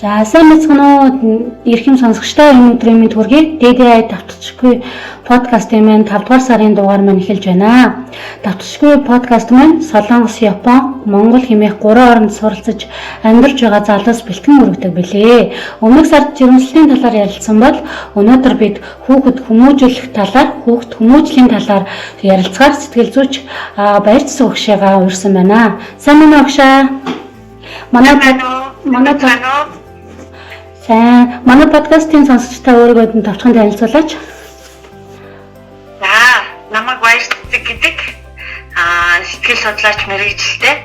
За, сайн байцгаана уу, эрхэм сонсогчдоо, энэ өдрийн мэнд хүргэе. DDI давтчихгүй подкастын маань 5 дугаар сарын дугаар маань эхэлж байна. Давтчихгүй подкаст маань Солонгос, Япон, Монгол хэмээх гурван оронд суралцаж амьдарч байгаа залуус бэлтгэн өргөдөг билээ. Өмнөх сард жирэмслэлийн талаар ярилцсан бол өнөөдөр бид хүүхэд хүмүүжүүлэх талаар, хүүхэд хүмүүжлийн талаар ярилцгаар сэтгэл зүйч Баярцсан өгшөөгаа урьсан байна. Сайн байна уу, өгшөө? Манай манай Сайн. Манай подкастын сонсогчдаа өөрийгөө нь товчхон танилцуулаач. За, намайг Баярцэг гэдэг. Сэтгэл судлаач мэргэжилтэй.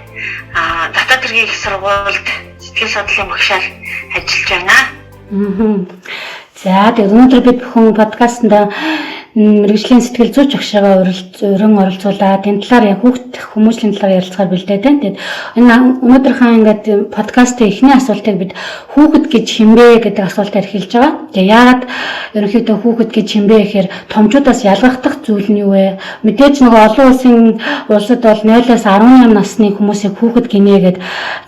Дотоод хэргийн их сургуульд сэтгэл судлалын багшаар ажиллаж байна. За, тэгээд өнөөдөр бид бүхэн подкастт мэргэжлийн сэтгэл зүйч багшаагаа урин оролцуулаад энэ талаар яг хүүхд хүмүүжлийн талаар ярилцахаар бэлдээд байна. Тэгээд энэ өнөөдрийнхөө ингээд подкастын эхний асуултыг бид хүүхэд гэж хэн бэ гэдэг асуултаар эхэлж байгаа. Тэгээд яагаад ерөнхийдөө хүүхэд гэж хэн бэ гэхээр томчуудаас ялгахдах зүйл нь юу вэ? Мэдээж нөгөө олон улсын улсад бол 0-аас 18 насны хүмүүсийг хүүхэд гинэ гэд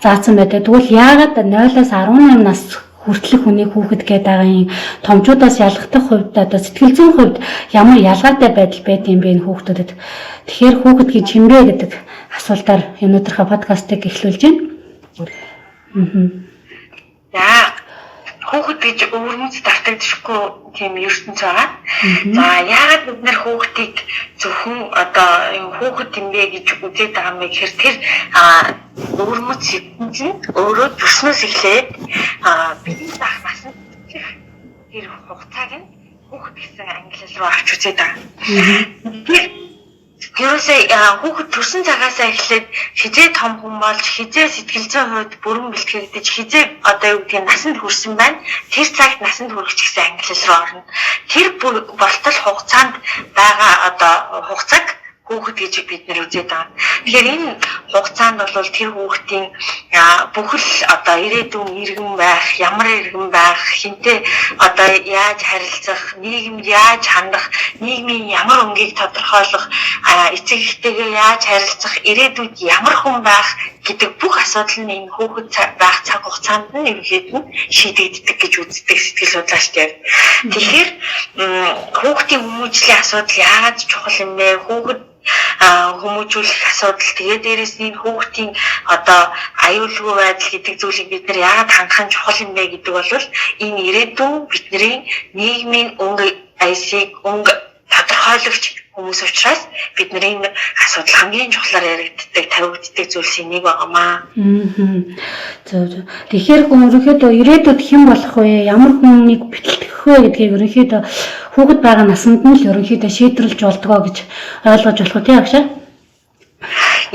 заасан байдаг. Тэгвэл яагаад 0-аас 18 нас хүртэлх хүнийг хүүхэд гэдэг байгаа юм, томчуудаас ялгахдах хувьд, одоо сэтгэл зүйн хувьд ямар ялгаатай байдал байд юм бэ энэ хүүхдүүдэд? Тэгэхээр хүүхэд гэж хэн бэ гэдэг асуултаар өнөөдрийнхөө подкастыг эхлүүлж байна. За, хүүхэд гэж өвөрмөц давтагдшгүй тийм ертөнц байгаа. За, яагаад бид нэр хүүхдийг зөвхөн одоо хүүхэд юм бэ гэж үзээд байгаа юм бэ гэхээр тэр өвөрмөц ертөнц нь өөрөө төрснөөс эхлээд бидний даах насанд тэр хугацааг нь хүүхэд гэсэн ангилал руу авч үзээд байгаа. Тэгэхээр ерөөсөө хүүхэд төрсэн цагаасаа эхлээд хизээ том хүн болж, хизээ сэтгэл зүйн хувьд бүрэн бэлтгэгдэж, хизээ одоо юу гэдгийг насанд хүрсэн байна. Тэр цагт насанд хүрэх гэсэн ангилал руу орно. Тэр болтол хугацаанд байгаа одоо хугацааг хүүхэд гэж бид нэр үзээд байгаа. Тэгэхээр энэ хугацаанд бол тэр хүүхдийн бүхэл одоо ирээдүйн иргэн байх, ямар иргэн байх, хинтээ одоо яаж харилцах, нийгэмд яаж хандах, нийгмийн ямар өнгийг тодорхойлох, эцэг эхтэйгээ яаж харилцах, ирээдүйд ямар хүн байх гэдэг бүх асуудал нь энэ хүүхэд байх цаг хугацаанд нь ерөнхийд нь шийдэгддэг гэж үздэг сэтгэл судлаачид яг. Тэгэхээр хүүхдийн хүмүүжлийн асуудал яагаад чухал юм бэ? Хүүхэд хүмүүжүүлэх асуудал, тэгээ дээрэс нь энэ хүүхдийн одоо аюулгүй байдал гэдэг зүйлийг бид нар яагаад хангах нь чухал юм бэ гэдэг бол энэ ирээдүйн бидний нийгмийн өнгө аясыг өнгө тодорхойлогч хүмүүс учраас бидний энэ асуудал хамгийн чухлаар яригддаг, тавигддаг зүйлсийн нэг байгаамаа. Зөв зөв. Тэгэхээр ерөнхийдөө ирээдүйд хэн болох вэ? Ямар хүнийг бэлтгэх вэ гэдгийг ерөнхийдөө хүүхэд байгаа насанд нь л ерөнхийдөө шийдвэрлэж болдгоо гэж ойлгож болох уу, тий, агшаа?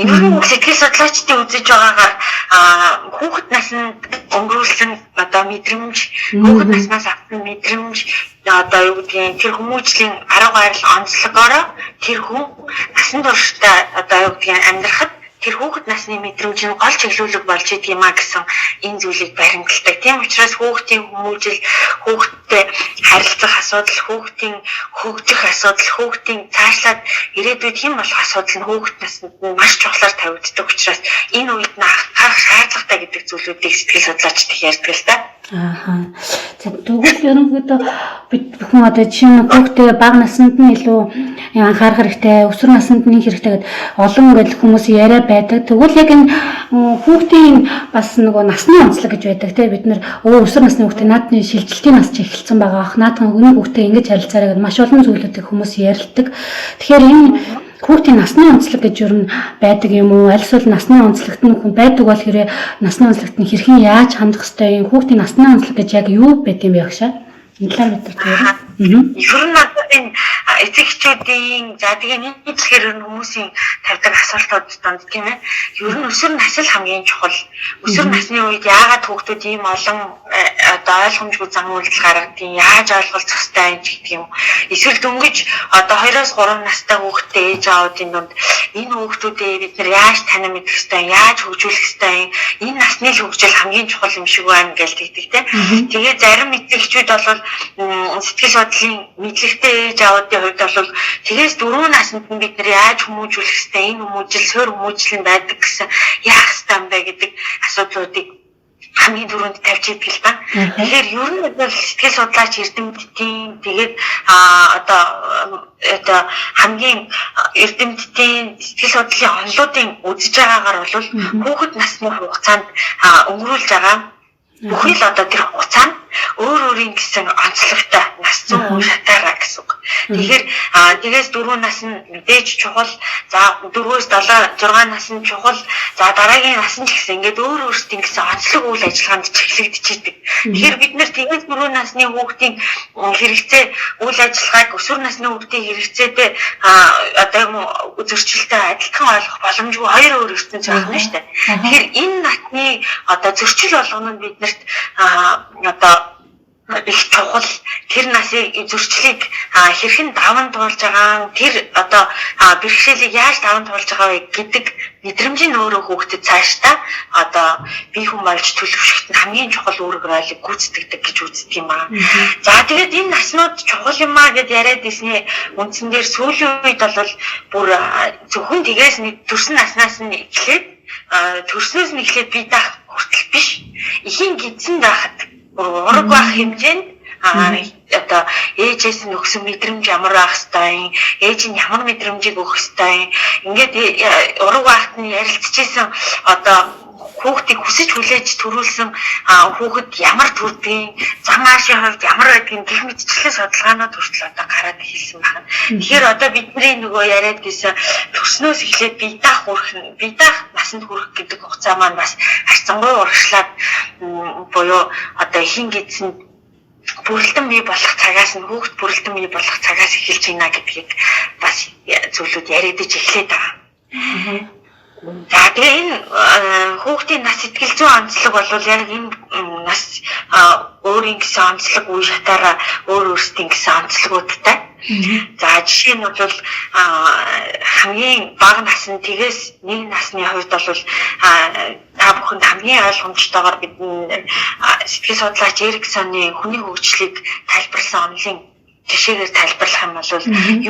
Энэ сэтгэл судлаачдын үзэж байгаагаар хүүхэд насанд өнгөрүүлсэн одоо мэдрэмж, хүүхэд наснаас авсан мэдрэмж, одоо юу гэдгийг тэр хүмүүжлийн арга барил онцлогоороо тэр хүн насан туршдаа одоо юу гэдгийг амьдрахад тэр хүүхэд насны мэдрэмж нь гол чиглүүлэг болж идэг юм а гэсэн энэ зүйлийг баримталдаг. Тийм учраас хүүхдийн хүмүүжил, хүүхдтэй харилцах асуудал, хүүхдийн хөгжих асуудал, хүүхдийн цаашлаад ирээдүйд хэн болох асуудал нь хүүхэд наснд нь маш чухлаар тавигддаг учраас энэ үед нь анхаарах шаардлагатай гэдэг зүйлүүдийг сэтгэл судлаачид их ярьдаг л та. Ааха. За, тэгвэл ерөнхийдөө бид бүхэн одоо жишээ нь хүүхдээ бага наснд нь илүү анхаарах хэрэгтэй, өсвөр наснд нь хэрэгтэй гэдээ олон ингээд хүмүүс яриа байдаг. Тэгвэл яг энэ хүүхдийн бас нөгөө насны онцлог гэж байдаг, тийм, бид нэр өсвөр насны хүүхдээ наадны шилжилтийн нас чи эхэлсэн байгаа ах, наадхан өнөө хүүхдээ ингэж харилцаарай гэдээ маш олон зүйлүүдийг хүмүүс ярилдаг. Тэгэхээр энэ хүүхдийн насны онцлог гэж ер нь байдаг юм уу? Аль эсвэл насны онцлогт нь хүн байдаг бол хэрэг насны онцлогт нь хэрхэн яаж хандах ёстой юм? Хүүхдийн насны онцлог гэж яг юу байд юм бэ, агшаа? Энэ талаар бид нар тэгвэл. Ер нь надад энэ эцэг эхчүүдийн, за тэгээ нийтлэхээр ер нь хүмүүсийн тавьдаг асуултууд донд, тийм ээ. Ер нь өсвөр нас л хамгийн чухал. Өсвөр насны үед яагаад хүүхдүүд ийм олон одоо ойлгомжгүй зан үйлдэл гаргадаг, яаж ойлголцох ёстой юм ч гэдэг юм. Эсвэл дөнгөж одоо 2-оос 3 настай хүүхдтэй ээж аавуудын дунд энэ хүүхдүүдээ бид нар яаж танин мэдэх ёстой, яаж хөгжүүлэх ёстой юм, энэ насны л хөгжил хамгийн чухал юм шиг байна гэж тэгдэг, тийм. Тэгээ зарим эцэг эхчүүд бол сэтгэл судлалын мэдлэгтэй ээж аавуудын хувьд бол тэгээс 4 наснд нь бид нар яаж хүмүүжүүлэх ёстой, энэ хүмүүжил, суурь хүмүүжил нь байдаг гэсэн яах ёстой юм бэ гэдэг асуудлуудыг хамгийн түрүүнд тавьж идэг л да. Тэгэхээр ер нь бол сэтгэл судлаач эрдэмтдийн тэгээд одоо одоо хамгийн эрдэмтдийн сэтгэл судлалын онолуудын үзэж байгаагаар бол хүүхэд насны хугацаанд өнгөрүүлж байгаа бүхий л одоо тэр хугацаанд өөр өөрийн гэсэн онцлогтой нас зүйн үе шатаараа гэсэн үг. Тэгэхээр тэгээс 4 нас нь мэдээж чухал, за 4-өөс 7 6 нас нь чухал, за дараагийн нас нь ч гэсэн ингээд өөр өөрсдийн гэсэн онцлог үйл ажиллагаанд чиглэгдчихийдэг. Тэгэхээр бид нэр тэгээс 4 насны хүүхдийн хэрэгцээ үйл ажиллагааг өсвөр насны хүүхдийн хэрэгцээтэй одоо юм уу зөрчилтэй адилхан ойлгох боломжгүй, хоёр өөр ертөнц байх нь шүү дээ. Тэгэхээр энэ насны одоо зөрчил болгоно нь биднэрт одоо их чухал, тэр насыг зөрчлийг хэрхэн даван туулж байгаа, тэр одоо бэрхшээлийг яаж даван туулж байгаа вэ гэдэг мэдрэмж нь өөрөө хүүхдэд цаашдаа одоо бие хүн болж төлөвшөхт нь хамгийн чухал үүрэг ролыг гүйцэтгэдэг гэж үздэг юм аа. За тэгээд энэ наснууд чухал юм аа гэд яриад ирсний үндсэн дээр сүүлийн үед бол бүр зөвхөн тэгээс нэг төрсөн наснаас нь эхлээд, төрснөөс нь эхлээд бие даах хүртэл биш. Эхийн гидсэн байхад ураг байх хэмжээнд одоо ээжээс нь өгсөн мэдрэмж ямар байх хэвтэй юм, ээж нь ямар мэдрэмжийг өгөх хэвтэй юм. Ингээд ураг байхад нь ярилцчихсэн одоо хүүхдийг хүсэж хүлээж төрүүлсэн хүүхэд ямар төрдгийг, зам аашийн хувьд ямар байдгийг гэх мэтчлэн судалгаанууд хүртэл одоо гараад эхэлсэн байна. Тэгэхээр одоо бидний нөгөө яриад байсан төрснөөс эхлээд бие даах хүрэх, бие даах насанд хүрэх гэдэг хугацаа маань бас харьцангуй урагшлаад буюу одоо эхийн гидсэн бүрэлдэн бий болох цагаас нь, хүүхд бүрэлдэн бий болох цагаас эхэлж байна гэдгийг бас зүйлүүд яриадаж эхлээд байгаа. За тэгээ энэ хүүхдийн нас сэтгэл зүйн онцлог бол яг энэ нас өөрийн гэсэн онцлог үе шатаараа өөр өөрсдийн гэсэн онцлогуудтай. За жишээ нь бол хамгийн бага насны тэгээс нэг насны хувьд бол та бүхэнд хамгийн ойлгомжтойгоор бид сэтгэл судлаач Эриксоны хүний хөгжлийг тайлбарласан онолын жишээгээр тайлбарлах юм бол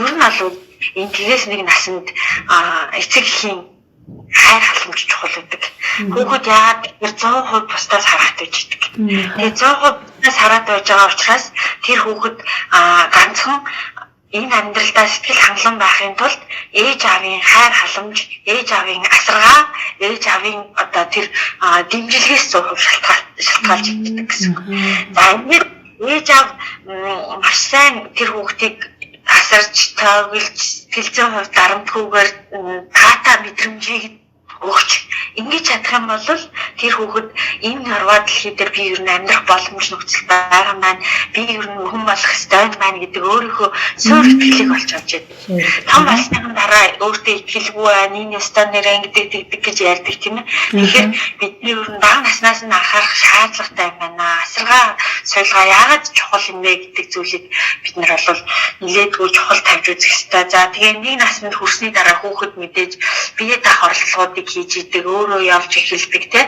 ер нь бол энэ тэгээс нэг насанд эцэг эхийн хайр халамж чухал байдаг. Хүүхэд яагаад тэр 100% бусдаас хараад байж идэг. Тэгээ 100% бусдаас хараад байж байгаа учраас тэр хүүхэд ганцхан энэ амьдралдаа сэтгэл хангалуун байхын тулд ээж аавын хайр халамж, ээж аавын асаргаа, ээж аавын одоо тэр дэмжлэгээс 100% шалтгаалж идэг гэсэн үг. За энэ ээж аав маш сайн тэр хүүхдийг асарч, тойглж, сэтгэл зүйн хувьд дарамтгүйгээр таатай мэдрэмжийг өгч ингэж чадах юм бол тэр хүүхэд энэ хорвоо дэлхий дээр би ер нь амьдрах боломж нөхцөл байгаа маань, би ер нь хүн болох ёстой маань гэдэг өөрийнхөө суурь итгэлийг олж авч яадаг. Том болсныхан дараа өөртөө итгэлгүй байна, энэ ёстой нэрээ ингэдэг тэгдэг гэж ярьдаг, тийм ээ. Тэгэхээр бидний ер нь бага наснаас нь анхаарах шаардлагатай юм байна. Асаргаа, сувилгаа яагаад чухал юм бэ гэдэг зүйлийг бид нар бол нилээдгүй чухал тавьж үзэх ёстой. За тэгээ нэг насанд хүрсний дараа хүүхэд мэдээж бие даах оролдлогоодыг хийж идэг, өөрөө явж эхэлдэг, те.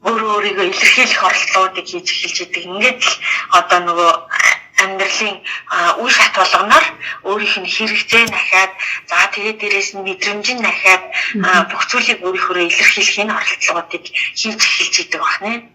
Өөрөө өөрийгөө илэрхийлэх оролдлогоодыг хийж эхэлж идэг. Ингээд л одоо нөгөө амьдралын үе шат болгоноор өөрийнх нь хэрэгцээ нахиад, за тэгээд дээрэс нь мэдрэмж нь нахиад бүх зүйлийг өөрийнхөө илэрхийлэх энэ оролдлогоодыг хийж эхэлж идэг байна.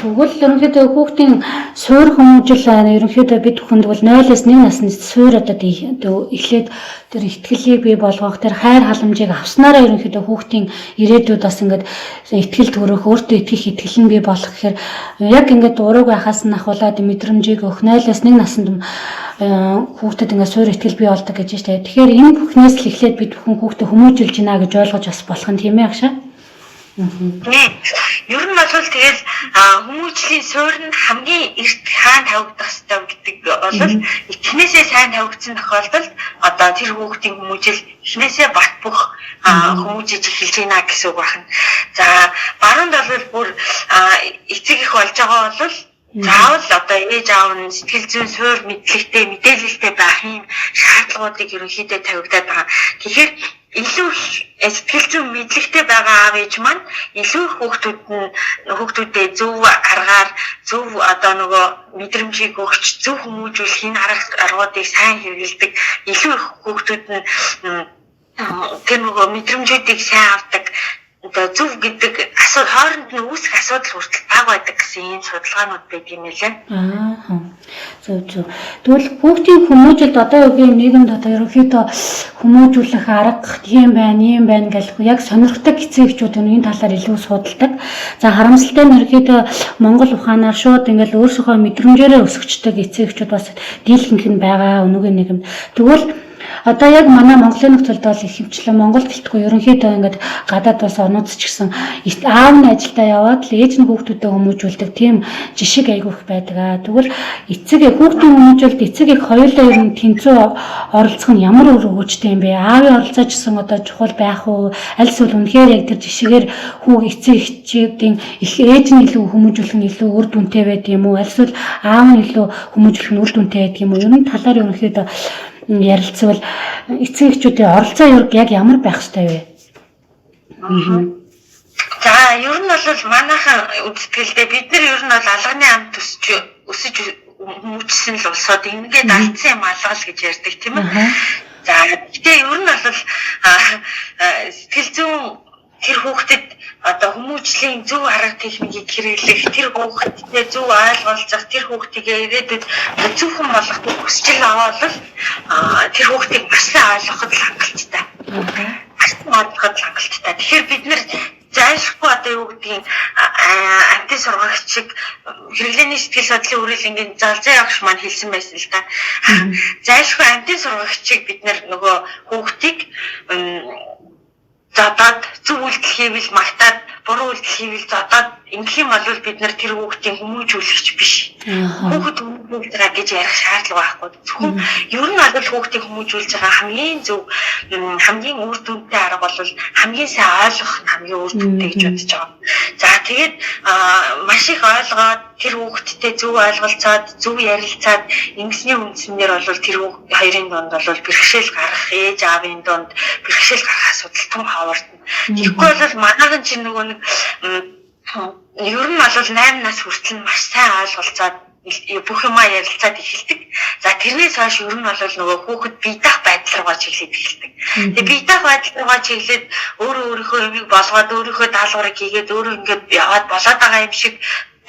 Тэгвэл ерөнхийдөө хүүхдийн суур хүмүүжил ерөнхийдөө бид бүхэнд бол 0-оос 1 насны суур одоо эхлээд тэр итгэлийг бий болгох, тэр хайр халамжийг авснараа ерөнхийдөө хүүхдийн ирээдүйд бас ингээд итгэл төрөх, өөртөө итгэх итгэл нь бий болох гэхээр яг ингээд ураг байхаас нь ахуулаад мэдрэмжийг өгөх 0-оос 1 насанд хүүхдэд ингээд суур итгэл бий болдог гэж байна. Тэгэхээр энэ бүхнээс л эхлээд бид бүхэн хүүхдэд хүмүүжүүлж байна гэж ойлгож бас болох нь тийм ээ агшаа. Ер нь бол тэгэл хүмүүжлийн суурь нь хамгийн эрт хаан тавигдах ёстой гэдэг бол эхнээсээ сайн тавигдсан тохиолдолд одоо тэр хүүхдийн хүмүүжил эхнээсээ бат бөх хүмүүжиж эхэлж байна гэсэн үг байна. За баруунд бол бүр эцэг их болж байгаа бол заавал одоо ээж аав нь сэтгэл зүйн суурь мэдлэгтэй, мэдээлэлтэй байх юм шаардлагуудыг ерөнхийдөө тавигдаад байгаа. Тэгэхээр илүү сэтгэл зүйн мэдлэгтэй байгаа аав ээж маань илүү хүүхдүүд нь хүүхдүүдэд зөв аргаар, зөв одоо нөгөө мэдрэмжийг өгч, зөв хүмүүжүүлэх энэ аргуудыг сайн хэрэглэдэг. Илүү их хүүхдүүд нь тэр нөгөө мэдрэмжүүдийг сайн авдаг. одоо зөв гэдэг асуудал хооронд нь үүсэх асуудал хүртэл бага байдаг гэсэн ийм судалгаанууд байдаг юм лээ. Аа. Зөв зөв. Тэгвэл хүүхдийн хүмүүжүүлэлт одоо юу гэх нийгэмд одоо ерөнхийдөө хүмүүжүүлэх арга тийм байна, ийм байна гэл яг сонирхдаг эцэг эхчүүд энэ талаар илүү судалдаг. За харамсалтай нь ерөнхийдөө Монгол ухаанаар шууд ингээл өөрсдийнхөө мэдрэмжээрээ өсгчдэг эцэг эхчүүд бас дийлэнх нь байгаа өнөөгийн нийгэмд. Тэгвэл одоо яг манай Монголын нөхцөлд бол их хэмчлэн Монгол гэлтгүй ерөнхийдөө ингээд гадаад бас орнууд ч гэсэн аав нь ажилдаа яваад л ээж нь хүүхдүүдэд хүмүүжүүлдэг тийм жишг айгүйх байдаг аа. Тэгвэл эцэг хүүхдийн хүмүүжүүлэлт эцэг их хоёулаа ер нь тэнцүү оролцох нь ямар үр өгөөжтэй юм бэ? Аавын оролцоо ч гэсэн одоо чухал байх уу? Аль эсвэл үнэхээр яг тэр жишгээр хүүг эцэг эхчүүдийн их ээж нь илүү хүмүүжүүлэх нь илүү үр дүнтэй байд юм уу? Аль эсвэл аав нь илүү хүмүүжүүлэх нь үр дүнтэй байдаг юм уу? Ер нь талаар ерөнхийдөө ярилцвал эцэг эхчүүдийн оролцоо яг ямар байх ёстой вэ? За ер нь бол манайхан үзэтгэлдээ бид нар ер нь бол алганы амт өсч өсөж хүмүүжсэн л улсууд ингээд алдсан юм алгал гэж ярьдаг тийм ээ. За гэхдээ ер нь бол сэтгэл зүйн тэр хүүхдэд одоо хүмүүжлийн зөв арга техникийг хэрэглэх, тэр хүүхэдтэй зөв ойлголцох, тэр хүүхдийг ирээдүйд зөв хүн болгох хүсэл аваад л тэр хүүхдийг маш сайн ойлгоход л хангалттай. Маш сайн ойлгоход л хангалттай. Тэгэхээр бид нэр зайлшгүй одоо юу гэдгийг амтын сургагч шиг хэрэглээний сэтгэл судлалын үрэлэнгийн залзай агш маань хэлсэн байсан л та. Зайлшгүй амтын сургагчийг бид нар нөгөө хүүхдийг зодоод зөв үйлдэл хийвэл магтаад буруу үйлдэл хийвэл зодоод ингэх юм бол бид нар тэр хүүхдийн хүмүүжүүлэгч биш. Хүүхэд хүмүүжүүлж байгаа гэж ярих шаардлага байхгүй. Зөвхөн ер нь бол хүүхдийг хүмүүжүүлж байгаа хамгийн зөв хамгийн үр дүнтэй арга бол хамгийн сайн ойлгох нь хамгийн үр дүнтэй гэж бодож байгаа. За тэгээд маш их ойлгоод тэр хүүхдтэй зөв ойлголцоод зөв ярилцаад ингэсний үндсэнээр бол тэр хоёрын дунд бол бэрхшээл гарах, ээж аавын дунд бэрхшээл гарах асуудал том ховордно. Тэгэхгүй бол манайхан чинь нөгөө нэг ер нь бол 8 нас хүртэл маш сайн ойлголцоод бүх юмаа ярилцаад эхэлдэг. За тэрнээс хойш ер нь бол нөгөө хүүхэд бие даах байдал руугаа чиглээд эхэлдэг. Тэгээ бие даах байдал руугаа чиглээд өөрөө өөрийнхөө юмыг болгоод өөрийнхөө даалгаврыг хийгээд өөрөө ингээд яваад болоод байгаа юм шиг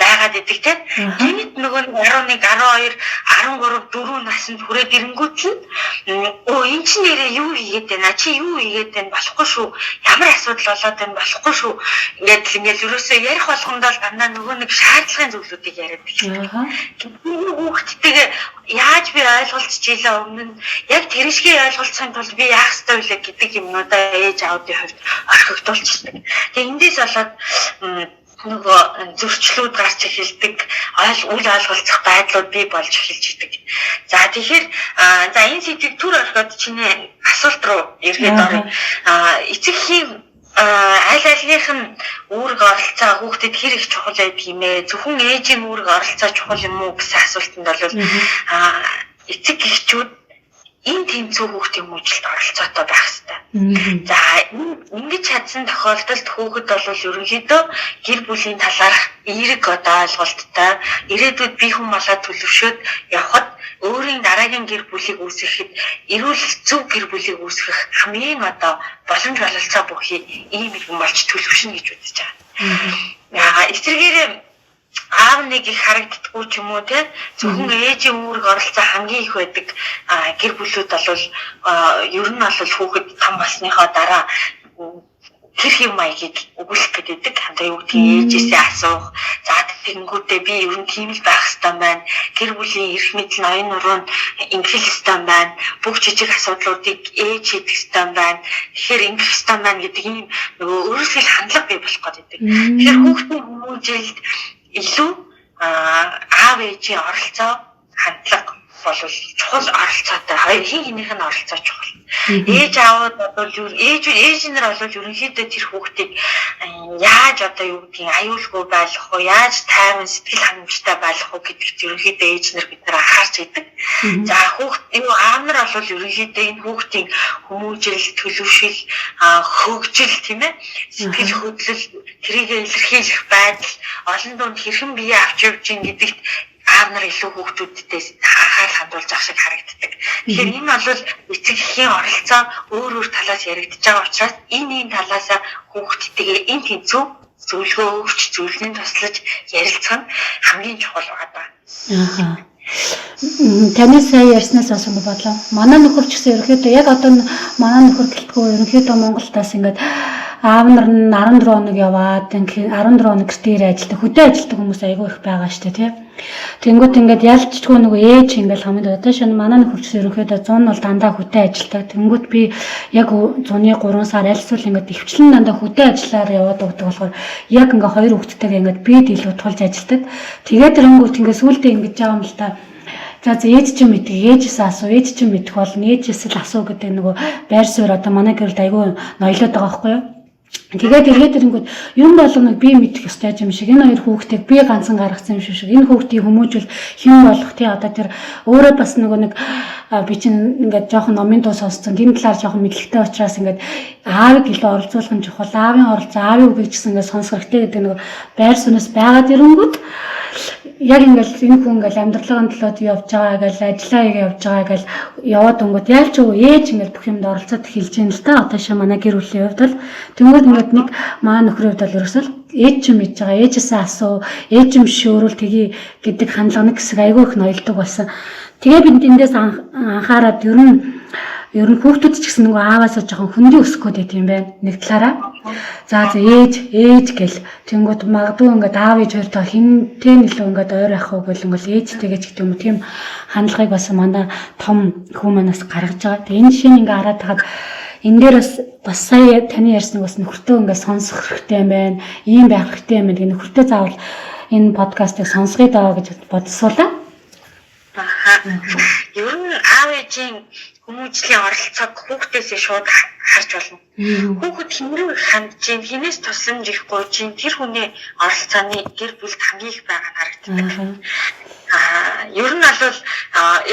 байгаад идэг те. Гэнэт нөгөө 11, 12, 13, 4 наснд хүрээд ирэнгүүт нь өө эн чинь нэрээ юу хийгээд байна? Чи юу хийгээд байна? Болохгүй шүү. Ямар асуудал болоод байна? Болохгүй шүү. Ингээд л ингээд ерөөсөө ярих болгондоо л дандаа нөгөө нэг шаардлагын зүйлүүдийг яриад эхэлдэг. Хүүхдтэйгээ яаж би ойлголцож ийлээ өмнө нь яг тэр шигээ ойлголцохын тулд би яах ёстой вэ гэдэг юмнуудаа ээж аавын хувьд орхигдуулчихдаг. Тэгээ эндээс болоод нөгөө зөрчлүүд гарч эхэлдэг, үл ойлголцох байдлууд бий болж эхэлж идэг. За тэгэхээр за энэ сэдвийг түр орхиод чиний асуулт руу эргээд оръё. Эцэг эхийн аль альных нь үүрэг оролцоо хүүхдэд хэр их чухал байдаг юм бэ? Зөвхөн ээжийн үүрэг оролцоо чухал юм уу гэсэн асуултанд бол эцэг эхчүүд энэ тэмцүү хүүхдийн хүмүүжлэлд оролцоотой байх хэрэгтэй. За ингэж чадсан тохиолдолд хүүхэд бол ерөнхийдөө гэр бүлийн талаарх эерэг одоо ойлголттой, ирээдүйд бие хүн болоод төлөвшөөд явхад өөрийн дараагийн гэр бүлийг үүсгэхэд эрүүл зөв гэр бүлийг үүсгэх хамгийн одоо боломж бололцоо бүхий ийм иргэн болж төлөвшнө гэж үзэж байгаа. Эсвэргээрээ аав нэг их харагддаггүй ч юм уу те, зөвхөн ээжийн үүрэг оролцоо хамгийн их байдаг гэр бүлүүд бол ер нь бол хүүхэд том болсныхоо дараа тэр хэв маягийг өгүүлэх гэдэг. Одоо юу гэдгийг ээжээсээ асуух. За тэгэнгүүтээ би ер нь тийм л байх ёстой байна. Гэр бүлийн эрх мэдэл нь оюун нуруу нь ингэх ёстой байна. Бүх жижиг асуудлуудыг ээж шийдэх ёстой байна. Тэгэхээр ингэх ёстой байна гэдэг ийм нөгөө өөрөөсөө л хандлага бий болох гэдэг. Тэгэхээр хүүхдийн хүмүүжүүлэлт илүү аав ээжийн оролцоо хандлага бол чухал оролцоотой. Хоёр хин хинийх нь оролцоо чухал. Ээж аавууд бол ээж нар бол ерөнхийдөө тэр хүүхдийг яаж одоо юу гэдгийг аюулгүй байлгах уу, яаж тайван сэтгэл хангамжтай байлгах уу гэдэгт ерөнхийдөө ээж нар бид нар анхаарч идэг. За хүүхд юу аав нар бол ерөнхийдөө энэ хүүхдийн хүмүүжил, төлөвшил, хөгжил тийм ээ, сэтгэл хөдлөл, тэрийг илэрхийлэх байдал, олон дунд хэрхэн бие авч явж гин гэдэгт Аав нар илүү хүүхдүүдтэй анхаарал хандуулж байгаа шиг харагддаг. Тэгэхээр энэ бол эцэг эхийн оролцоо өөр өөр талаас яригдж байгаа учраас энэ талаас хүүхдтэйгээ энэ тэнцүү зөвлөгөө өгч, зөвлөний туслаж ярилцах нь хамгийн чухал байгаа. Аа. Таны сая ярьснаас бас ингэ бодлоо. Манай нөхөр ч гэсэн ерөнхийдөө яг одоо манай нөхөр гэлтгүй ерөнхийдөө Монголдаас ингээд аав нар нь 14 хоног яваад ингээд 14 хоног гэртээ ажилладаг, хөдөө ажилладаг хүмүүс айгүй их байгаа шүү дээ, тий. Тэнгүүт ингээд ялчгүй нөгөө ээж ингээд хамгийн одоо шинэ манай нөхөр ч гэсэн ерөнхийдөө 100 нь бол дандаа хөдөө ажилладаг. Тэнгүүт би яг зуны 3 сар аль эсвэл ингээд ивчлэн дандаа хөдөө ажиллаар яваад өгдөг болохоор яг ингээд хоёр хүүхэдтэйгээ ингээд бид илүү тулж ажилладаг. Тэгээд тэрэнгүүт ингээд сүулдэ ингэж байгаа юм л та. За ээж чинь мэддэг, ээжээс асуу, ээж чинь мэдэх болно, ээжээс л асуу гэдэг нөгөө байр суурь одоо манай гэрэлд айгүй ноёлоод байгаа байхгүй юу? Тэгээд эргээд ирэнгүүт юм болгоныг би мэдэх ёстой юм шиг, энэ хоёр хүүхдийг би ганцхан гаргацсан юм шиг, энэ хүүхдийг хүмүүжүүл хэн болох тий одоо тэр өөрөө бас нөгөө нэг би чинь ингээд жоохон номын дуу сонссон, тэр талаар жоохон мэдлэгтэй учраас ингээд аавыг илүү оролцуулах нь чухал, аавын оролцоо, аавын үгийг ч гэсэн ингээд сонсох хэрэгтэй гэдэг нөгөө байр сууриас байгаад ирэнгүүт яг ингээл энэ хүн ингээл амьдралын төлөөд явж байгаа гэл ажиллаа хийгээ явж байгаа гэл яваад өнгөт яалч уу ээж ингээл бүх юмд оролцоод эхэлж байна л та. Одоо шин манай гэр бүлийн хувьд бол тэнгууд ингээд нэг маа нөхрийн хувьд бол ерөөсөө ээж ч мэдж байгаа, ээжээсээ асуу, ээж юм шөөрүүл тгий гэдэг хандлага нэг хэсэг айгүй их ноёлдог болсон. Тэгээ бид эндээс анхаарад ер нь хүүхдүүд ч гэсэн нөгөө ааваасаа жоохон хөндий өсөх гээд байт юм байна. Нэг талаараа. За ээж гэл тэнгууд магадгүй ингээд аав ээж хоёртой хинтэй нөлөө ингээд ойр ах уу гэл ингээд ээжтэйгээ ч гэдэг юм уу тийм хандлагыг бас манай том хүн манаас гаргаж байгаа. Тэгээ энэ жишээ нь ингээд хараад тахад энэ дээр бас сая таны ярьсныг бас нөхөртөө ингээд сонсох хэрэгтэй юм байна. Ийм байх хэрэгтэй юм байна. Тэгээ нөхөртөө заавал энэ подкастыг сонсгоё даа гэж бодсуулаа. Аа. Ер нь аав ээжийн хүмүүжлийн оролцоог хүүхдээсээ шууд харж болно. Хүүхэд хэн рүү их хандж гин, хинээс тусламж их гуйж гин, тэр хүний оролцооны гэр бүлд хамгийн их байгаа нь харагддаг. Аа, ер нь бол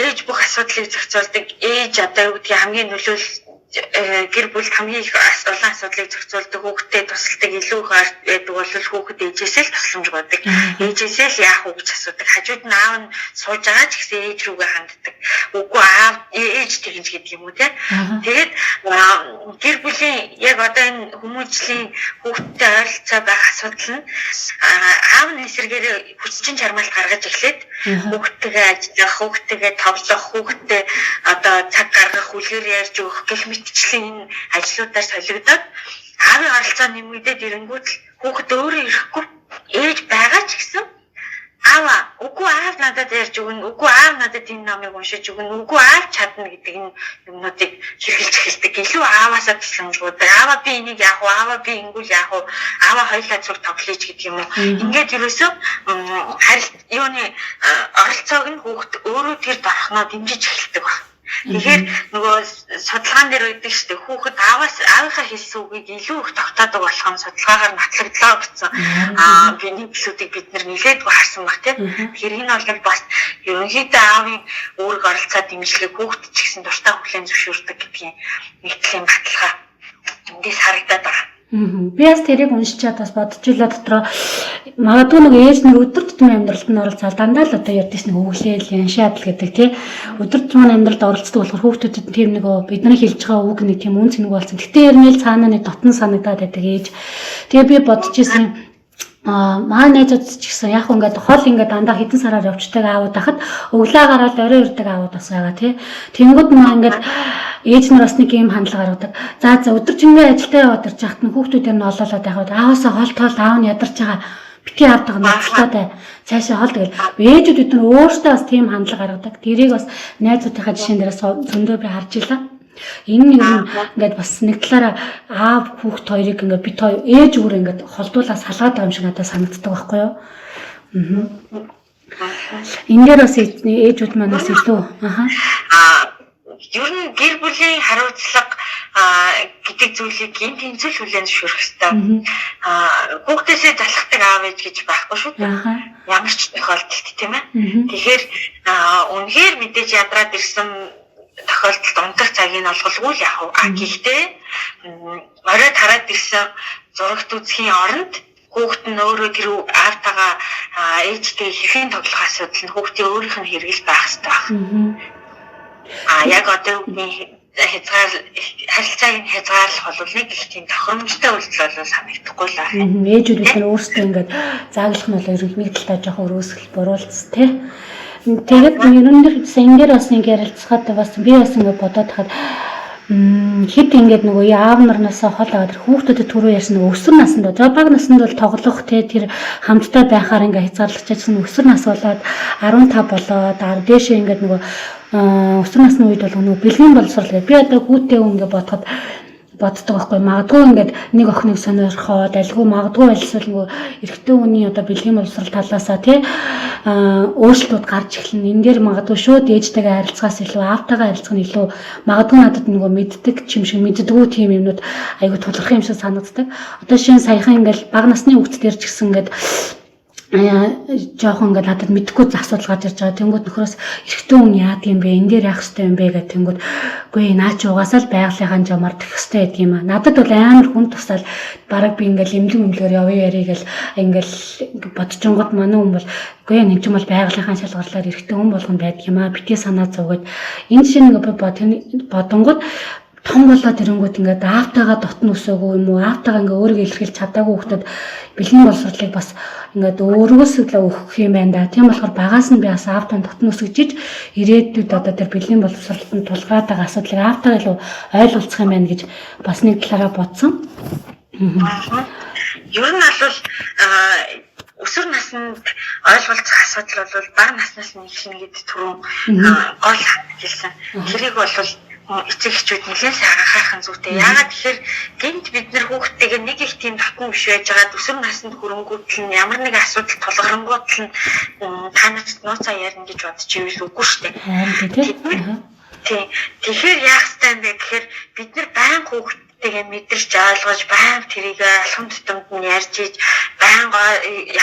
ээж бүх асуудлыг зохицуулдаг. Ээж одоо юу гэдгийг хамгийн нөлөөл гэр бүлд хамгийн их олон асуудлыг зохицуулдаг, хүүхдэд тусалдаг, илүү их байдаг бол хүүхэд ээжээсээ л тусламж гуйдаг. Ээжээсээ л яах вэ гэж асуудаг. Хажууд нь аав нь сууж байгаа ч гэсэн ээж рүүгээ ханддаг. Үгүй аав ээж тэгнэж гэдэг юм уу те. Тэгээд гэр бүлийн яг одоо энэ хүмүүжлийн хүүхдтэй ойролцоо байх асуудал нь аав нь эсэргээрээ хүчин чармаалт гаргаж эхлээд хүүхдтэйгээ ажиллах, хүүхдтэйгээ тоглох, хүүхдтэй одоо цаг гаргах, үлгэр ярьж өгөх гэх мэтчлэн энэ ажлуудаар солигдоод аавын оролцоо нэмэгдээд ирэнгүүт л хүүхэд өөрөө ирэхгүй ээж байгаа ч гэсэн аава үгүй аав надад ярьж өгнө, үгүй аав надад энэ номыг уншиж өгнө, үгүй аав чадна гэдэг энэ юмнуудыг хэрэгжилж эхэлдэг. Илүү ааваасаа тусламжгүйдэг. Аава би энийг яах вэ? Аава би ингэвэл яах вэ? Аава хоёлаа зүг тоглоё ч гэдэг юм уу. Ингээд ерөөсөө харил юуны оролцоог нь хүүхэд өөрөө тэр дорхноо дэмжиж эхэлдэг баг. Тэгэхээр нөгөө судалгаан дээр байдаг шүү дээ. Хүүхэд аавынхаа хэлсэн үгийг илүү их тогтоодог болох нь судалгаагаар нотлогдлоо гэсэн. Аа биний төлүүдийг бид нар нэлээдгүй харсан баг тийм. Тэгэхээр энэ бол бас ерөнхийдөө аавын үүрэг оролцоо дэмжлэгийг хүүхэд ч гэсэн дуртай хүлээн зөвшөөрдөг гэдгийн нэг талын баталгаа эндээс харагдаад байгаа. Би бас тэрийг уншичаад бас бодчихлоо дотроо магадгүй нэг ээж нэг өдөр тутмын амьдралд нь оролцоол дандаа л одоо ярьдээс нэг өглөөл яншаад л гэдэг тий өдөр тутмын амьдралд оролцдог болохоор хүүхдүүдэд тийм нэг бидний хэлж байгаа үг нэг тийм үн цэнэг болсон. Гэтэ ярнэл цаанаа нэг дотн санагдаад байдаг ээж. Тэгээ би бодчихсэн маа найзууд ч гэсэн яг ингээд хол ингээд дандаа хэдэн сараар явцдаг аавууд ахад өглөө гараад орой ирдэг аавууд бас байгаа тий. Тэнгүүд маа ингээд ээж нар бас нэг юм хандлага гаргадаг. За өдөржингөө ажилдаа яваад ирж хахад нь хүүхдүүд нь олоолоод байхад ааваасаа хол тоол аав нь ядарч байгаа бити авдаг ноцтой цаашаа хол тэгэл ээжүүд бид нар өөрсдөө бас тийм хандлага гаргадаг. Тэрийг бас найзуудынхаа жишээн дээрээс зөндөө би харж илаа. Энэ нь ер нь ингээд бас нэг талаараа аав хүүхд хоёрыг ингээд бит хоёр ээж өөр ингээд холдуулаа салгаад байгаа юм шиг надад санагддаг байхгүй юу? Энэ дээр бас ээжүүд маань бас илүү ер нь гэр бүлийн хариуцлага гэдэг зүйлийг энэ тэнцвэл хүлээн зөвшөөрөх ёстой. Хүүхдээсээ залхдаг аав ээж гэж байхгүй шүү дээ. Ямар ч тохиолдолд тийм ээ. Тэгэхээр үнэхээр мэдээж ядраад ирсэн тохиолдолд унтах цагийг олголгүй л яах вэ? Гэхдээ орой тараад ирсэн зурагт үзэхийн оронд Хүүхэд нь өөрөө тэр аавтайгаа ээжтэй хэрхэн тоглох асуудал нь хүүхдийн өөрийнх нь хэрэгэл байх хэрэгтэй байна. Яг одоо үеийн хязгаар харилцааг нь хязгаарлах бол нэг их тийм тохиромжтой үйлдэл бол санагдахгүй л байна. Ээжүүд бид нар өөрсдөө ингээд зааглах нь бол ерөнхий нэг талдаа жоохон өрөөсгөл буруулц тий. Тэгээд ерөнхийдөө энэ дээр бас нэг ярилцахад бас би бас ингээд бодоод хахад хэд ингээд нөгөө аав нарнаасаа хол аваад тэр хүүхдүүдэд түрүү ярьсан нөгөө өсвөр наснд за бага наснд бол тоглох те тэр хамтдаа байхаар ингээд хязгаарлах өсвөр нас болоод 15 болоод дээшээ ингээд нөгөө өсвөр насны үед бол нөгөө бэлгийн боловсрол гэдэг би одоо хүүтэй хүн ингээд бодоход боддог байхгүй магадгүй ингээд нэг охиныг сонирхоод альгүй магадгүй альсвал нөгөө эрэгтэй хүний одоо бэлгийн боловсрол талаасаа тий өөрчлөлтүүд гарч эхэлнэ. Энэ дээр магадгүй шууд ээжтэйгээ харилцахаас илүү аавтайгаа харилцах нь илүү магадгүй надад нөгөө мэддэг юм шиг мэддэггүй тийм юмнууд айгүй тулгарх юм шиг санагддаг. Одоо шинэ саяхан ингээд бага насны хүүхд дээр ч гэсэн ингээд жоохон ингээд надад мэдхгүй асуудал гарч ирж байгаа. Тэнгүүд нөхрөөс эрэгтэй хүн яадаг юм бэ? Энэ дээр яах ёстой юм бэ гэх тэнгүүд үгүй наа чи угаасаа л байгалийнхаа жамаар тэх ёстой гэдэг юм аа. Надад бол амар хүн тусаал бараг би ингээд эмнэлэг эмнэлгээр явъя ярий гэл ингээд бодчихонгод манай хүн бол үгүй энэ чинь бол байгалийнхаа шалгарлаар эрэгтэй хүн болгоно байдаг юм аа. Битгий санаа зовгээд энэ жишээ нэг би бодонгод том болоод ирэнгүүт ингээд аавтайгаа дотн өсөөгүй юм уу аавтайгаа ингээд өөрийгөө илэрхийлж чадаагүй хүүхдэд бэлгийн боловсролыг бас ингээд өөрөөс л өгөх юм байна да. Тийм болохоор багаас нь би бас аавтайгаа дотн өсгөж ирээдүйд одоо тэр бэлгийн боловсролтод тулгараад байгаа асуудлыг аавтайгаа илүү ойлголцох юм байна гэж бас нэг талаараа бодсон. Ер нь бол өсвөр наснд ойлголцох асуудал бол бага наснаас нь эхэлнэ гэдэг түрүүн гол хэлсэн. Тэрийг бол эцэг эхчүүд нэлээд сайн анхаарах нь зүйтэй. Яагаад тэгэхээр гинт бид нэр хүүхдтэйгээ нэг их тийм татан биш байж байгаа өсвөр наснд хүрэнгүүтэл нь ямар нэгэн асуудал тулгарангуут нь та нарт нууцаа ярина гэж бодож ивэл үгүй шүү дээ. Тийм. Тэгэхээр яах ёстой юм бэ гэхээр бид нар байнга хүүхдтэйгээ мэдэрч ойлгож байнга тэрийг алхам тутамд нь ярьж иж байнга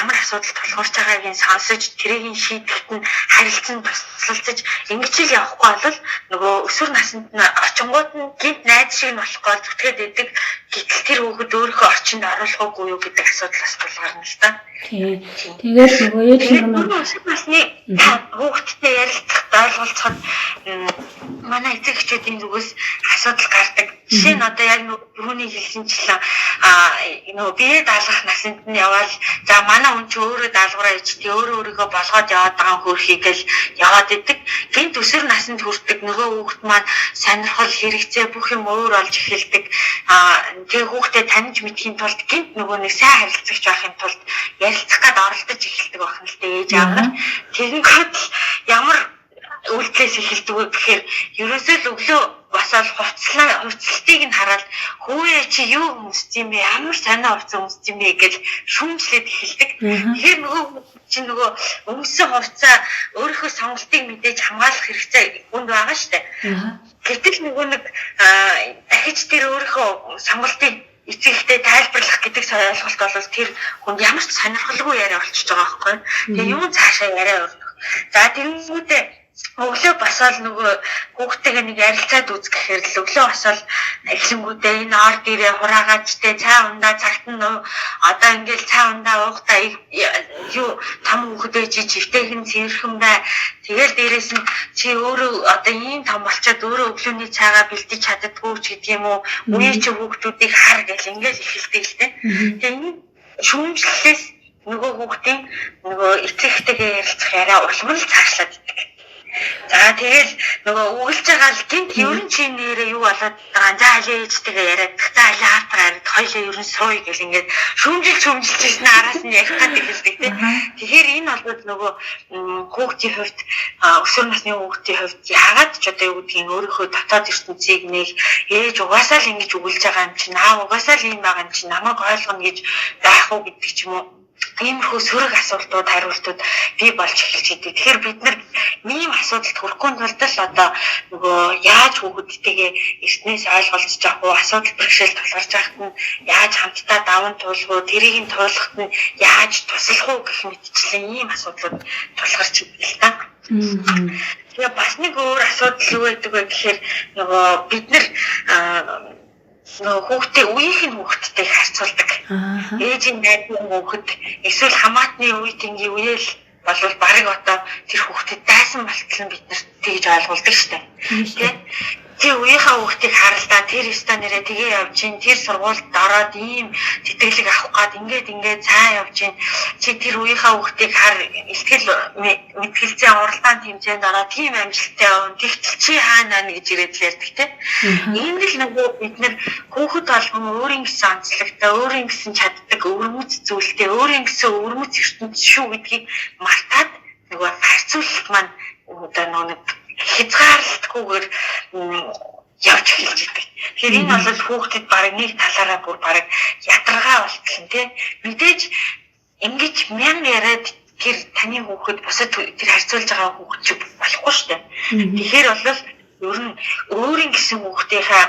ямар асуудал тулгарч байгааг нь сонсож тэрийг нь шийдэхэд нь харилцан туслалцаж ингэж л явахгүй бол нөгөө өсвөр наснд нь очингууд нь гинт найз шиг нь болохгүй зүтгээд идэг. Гэтэл тэр хүүхэд өөрийнхөө орчинд оруулах уугүй юу гэдэг асуудал бас тулгарна л та. Тийм. Тэгээд нөгөө ээж нар маань өсвөр насны хүүхэдтэй ярилцах ойлголцоход манай эцэг эхчүүдийн зүгээс асуудал гардаг. Жишээ нь одоо яг нөгөө хэлсэнчлэн нөгөө бие даалгах насанд нь яваал за манай хүн чи өөрөө даалгавраа ичдэг өөрөө өөрийгөө болгоод яваад байгаа хөөрхий гэл яваад идэг. Гинт өсвөр насанд хүрдэг нөгөө хүүхэд маань сонирхол хэрэгцээ бүх юм өөр болж эхэлдэг. Тэгээ хүүхдэд таньж мэдхийн тулд гинт нөгөө нэг сайн харилцагч байхын тулд ярилцах гад оролдож эхэлдэг байна л да ээж аав нар. Тэгэнгүүт л ямар үйлдэлээс эхэлдэг вэ гэхээр ерөөсөө л өглөө босоод хувцлалтыг нь хараад хүүе чи юу өмссөн юм бэ? Ямар сонио хувцас өмссөн юм бэ гэж шүүмжлээд эхэлдэг. Тэгэхээр нөгөө чи нөгөө өмссөн хувцаа өөрийнхөө сонголтыг мэдээж хамгаалах хэрэгцээ хүнд байгаа шүү дээ. Гэтэл нөгөө нэг дахиж тэр өөрийнхөө сонголтыг эцэг эхтэй тайлбарлах гэдэг ойлголт бол тэр хүнд ямар ч сонирхолгүй яриа болчихж байгаа байхгүй. Тэгээ юун цаашаа яриа өрнөх. За тэгэнгүүтээ өглөө босоод нөгөө хүүхдтэйгээ нэг ярилцаад үз гэхээр л өглөө босоод эхлэнгүүтээ энэ ор дээрээ хураагач те цай ундаа цагт нь одоо ингээл цай ундаа уухтаа юу том хүүхэд байж чивтэйхэн цэвэрхэн бай. Тэгэл дээрээс нь чи өөрөө одоо ийм том болчоод өөрөө өглөөний цайгаа бэлдэж чаддаггүй ч гэдэг юм уу. Үе чи хүүхдүүдийг хар гэл ингээл эхэлдэг л те. Тэгээ энэ шүүмжлэлээс нөгөө хүүхдийн нөгөө эцэг эхтэйгээ ярилцах яриа улам л цаашлаад идэг. За тэгэл нөгөө үгэлж байгаа л гинт ер нь чи нэрээ юу болоод байгаа за аль ээжтэйгээ яриад за аль аавтайгаа яриад хоёлаа ер нь сууя гэл ингээд шүүмжилж ирсэн араас нь ярих гад эхэлдэг тий. Тэгэхээр энэ бол нөгөө хүүхдийн хувьд өсвөр насны хүүхдийн хувьд яагаад ч одоо юу гэдгийг өөрийнхөө дотоод ертөнцийг нэг ээж угаасаа л ингэж үгэлж байгаа юм чинь аав угаасаа л ийм байгаа юм чинь намайг ойлгоно гэж байх уу гэдэг ч юм уу. Иймэрхүү сөрөг асуултууд хариултууд бий болж эхэлж идэг. Тэгэхээр бид нар ийм асуудалд хүрэхгүй тулд л одоо нөгөө яаж хүүхэдтэйгээ эртнээс ойлголцож авах уу, асуудал бэрхшээл тулгарч байхад нь яаж хамтдаа даван туулах уу, тэрийг нь туулахад нь яаж туслах уу гэх мэтчлэн ийм асуудлууд тулгарч идэг л та. Тэгээ бас нэг өөр асуудал юу байдаг вэ гэхээр нөгөө бид нар Нөгөө хүүхдээ үеийнх нь хүүхдтэй харьцуулдаг. Ээжийн найзын хүүхэд эсвэл хамаатны үе тэнгийн үеэл болвол барыг одоо тэр хүүхдэд дайсан болтол нь бид нарт тэгж ойлгуулдаг штэ. Тэ? Тэр үеийнхээ хүүхдийг харалдаа тэр ёстой нэрээ тэгээ явж чинь тэр сургуульд ороод ийм тэтгэлэг авах гад ингээд ингээд цаа явж чинь чи тэр үеийнхээ хүүхдийг хар ихтгэл мэтгэлцээ уралдаан тэмцээнд ороод тийм амжилттай явна тэгтэл чи хаана байна гэж ирээд л ярьдаг те. Энд л нөгөө бид нэр хүүхэд болгон өөрийн гэсэн онцлогтой, өөрийн гэсэн чаддаг өвөрмөц зүйлтэй, өөрийн гэсэн өвөрмөц ертөнц шүү гэдгийг мартаад нөгөө харьцуулалт маань одоо нөгөө нэг хязгаарлалтгүйгээр явж эхэлж идэг. Тэгэхээр энэ бол хүүхдэд бараг нэг талаараа бүр бараг ядаргаа болтол нь тий. Мэдээж ингэж мянга яриад тэр таны хүүхэд бусад тэр харьцуулж байгаа хүүхэд чи болохгүй шүү дээ. Тэгэхээр бол ер нь өөрийн гэсэн хүүхдийнхаа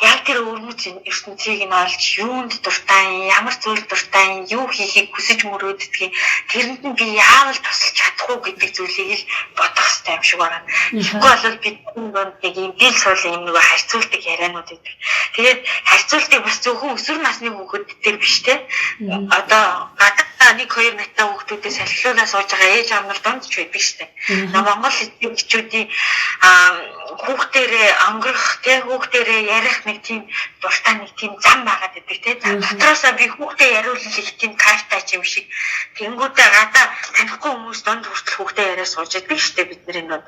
яг тэр өвөрмөц ертөнцийг нь олж юунд дуртай, ямар зүйл дуртай, юу хийхийг хүсэж мөрөөддөг, тэрэнд нь би яавал тусалж чадах уу гэдэг зүйлийг л бодох хэрэгтэй юм шиг байна. Тэгэхгүй бол бид дунд нэг юм бил суул юм нөгөө харьцуулдаг ярианууд байдаг. Тэгээд харьцуултыг бас зөвхөн өсвөр насны хүүхэд дээр биш те. Одоо гадаа 1 2 настай хүүхдүүдээ салхилуулаа сууж байгаа ээж аав нар дунд ч байдаг штэ. Монгол эцэг эхчүүдийн хүүхдэрээ онгорох те хүүхдэрээ ярих нэг тийм дуртай нэг тийм зам байгаад байдаг те. Дотроосоо би хүүхдээ яриулах их тийм кайфтай ч юм шиг. Тэнгүүдээ гадаа танихгүй хүмүүс дунд хүртэл хүүхдээ яриа сууж байдаг штэ бидний дунд.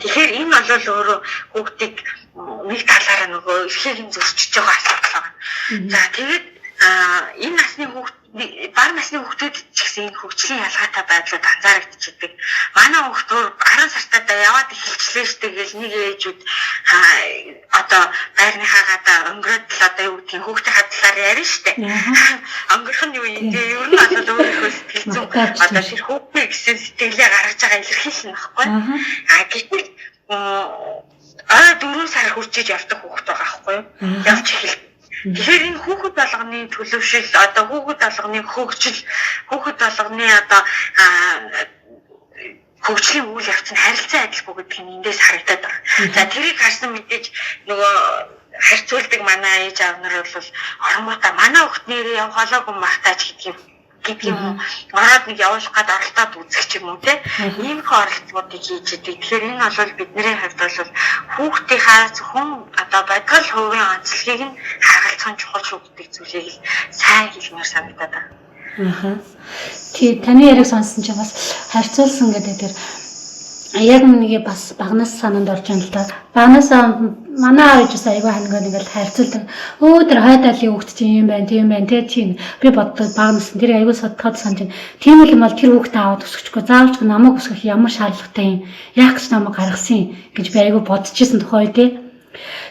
Тэгэхээр энэ бол өөрөө хүүхдийг нэг талаараа нөгөө эрхийг нь зөрчиж байгаа асуудал байна. За тэгээд энэ насны хүүхд бага насны хүүхдүүд ч гэсэн энэ хөгжлийн ялгаатай байдлууд анзаарэгдчихэдэг. Манай хүүхд 10 сартаа яваад эхэлчлээ штэ гэл нэг ээжүүд одоо байрныхаа гадаа өнгөрөөд л одоо юу гэдгийг хүүхдийн талаар ярина штэ. Өнгөрөх нь юу юм бэ? Ер нь бол өөрийнхөө сэтгэл зүйн одоо тэр хүүхдээ гэсэн сэтгэлээ гаргаж байгаа илэрхийлэл нь баггүй. А гэтэл 4 сар хүрчиж явдаг хүүхд байгаа байхгүй юу? Явж эхэл. Тэгэхээр энэ хүүхэд болгоны төлөвшил, одоо хүүхэд болгоны хөгжил, хүүхэд болгоны одоо хөгжлийн үйл явц нь харилцан адилгүй гэдэг нь эндээс харагдаад байгаа. За тэрийг харсан мэдээж нөгөө харьцуулдаг манай ээж аав нар бол оронгуудаа манай хүүхд нэрээ явах болоогүй мартаач гэдэг юм уу. Ороод нэг явуулах гад оролдоод үзэх ч юм уу те. Иймэрхүү оролдлогуудыг хийж идэг. Тэгэхээр энэ бол бидний хувьд бол хүүхдийнхаа зөвхөн одоо бодгол хувийн онцлогийг нь харгалзах нь чухал шүү гэдэг зүйлийг л сайн хэлмээр санагдаад байна. Аха. Тий, таны яриаг сонссон чинь бас харьцуулсан гэдэг тэр яг нэг бас багнаас санаанд орж байна л да. Багнаас манай аав ээжээс айгүй хангаа ингээл харьцуулдаг. Өө тэр хойд айлын хүүхд чинь юм байна, тийм байна, тэ чинь би боддог багнаас тэр айгүй содтоход санаж байна. Тийм л юм бол тэр хүүхдээ аваад өсгөчихгүй. Заавал ч намайг өсгөх ямар шаардлагатай юм. Яах гэж намайг гаргасан юм гэж би айгүй бодчихсон тухай тий.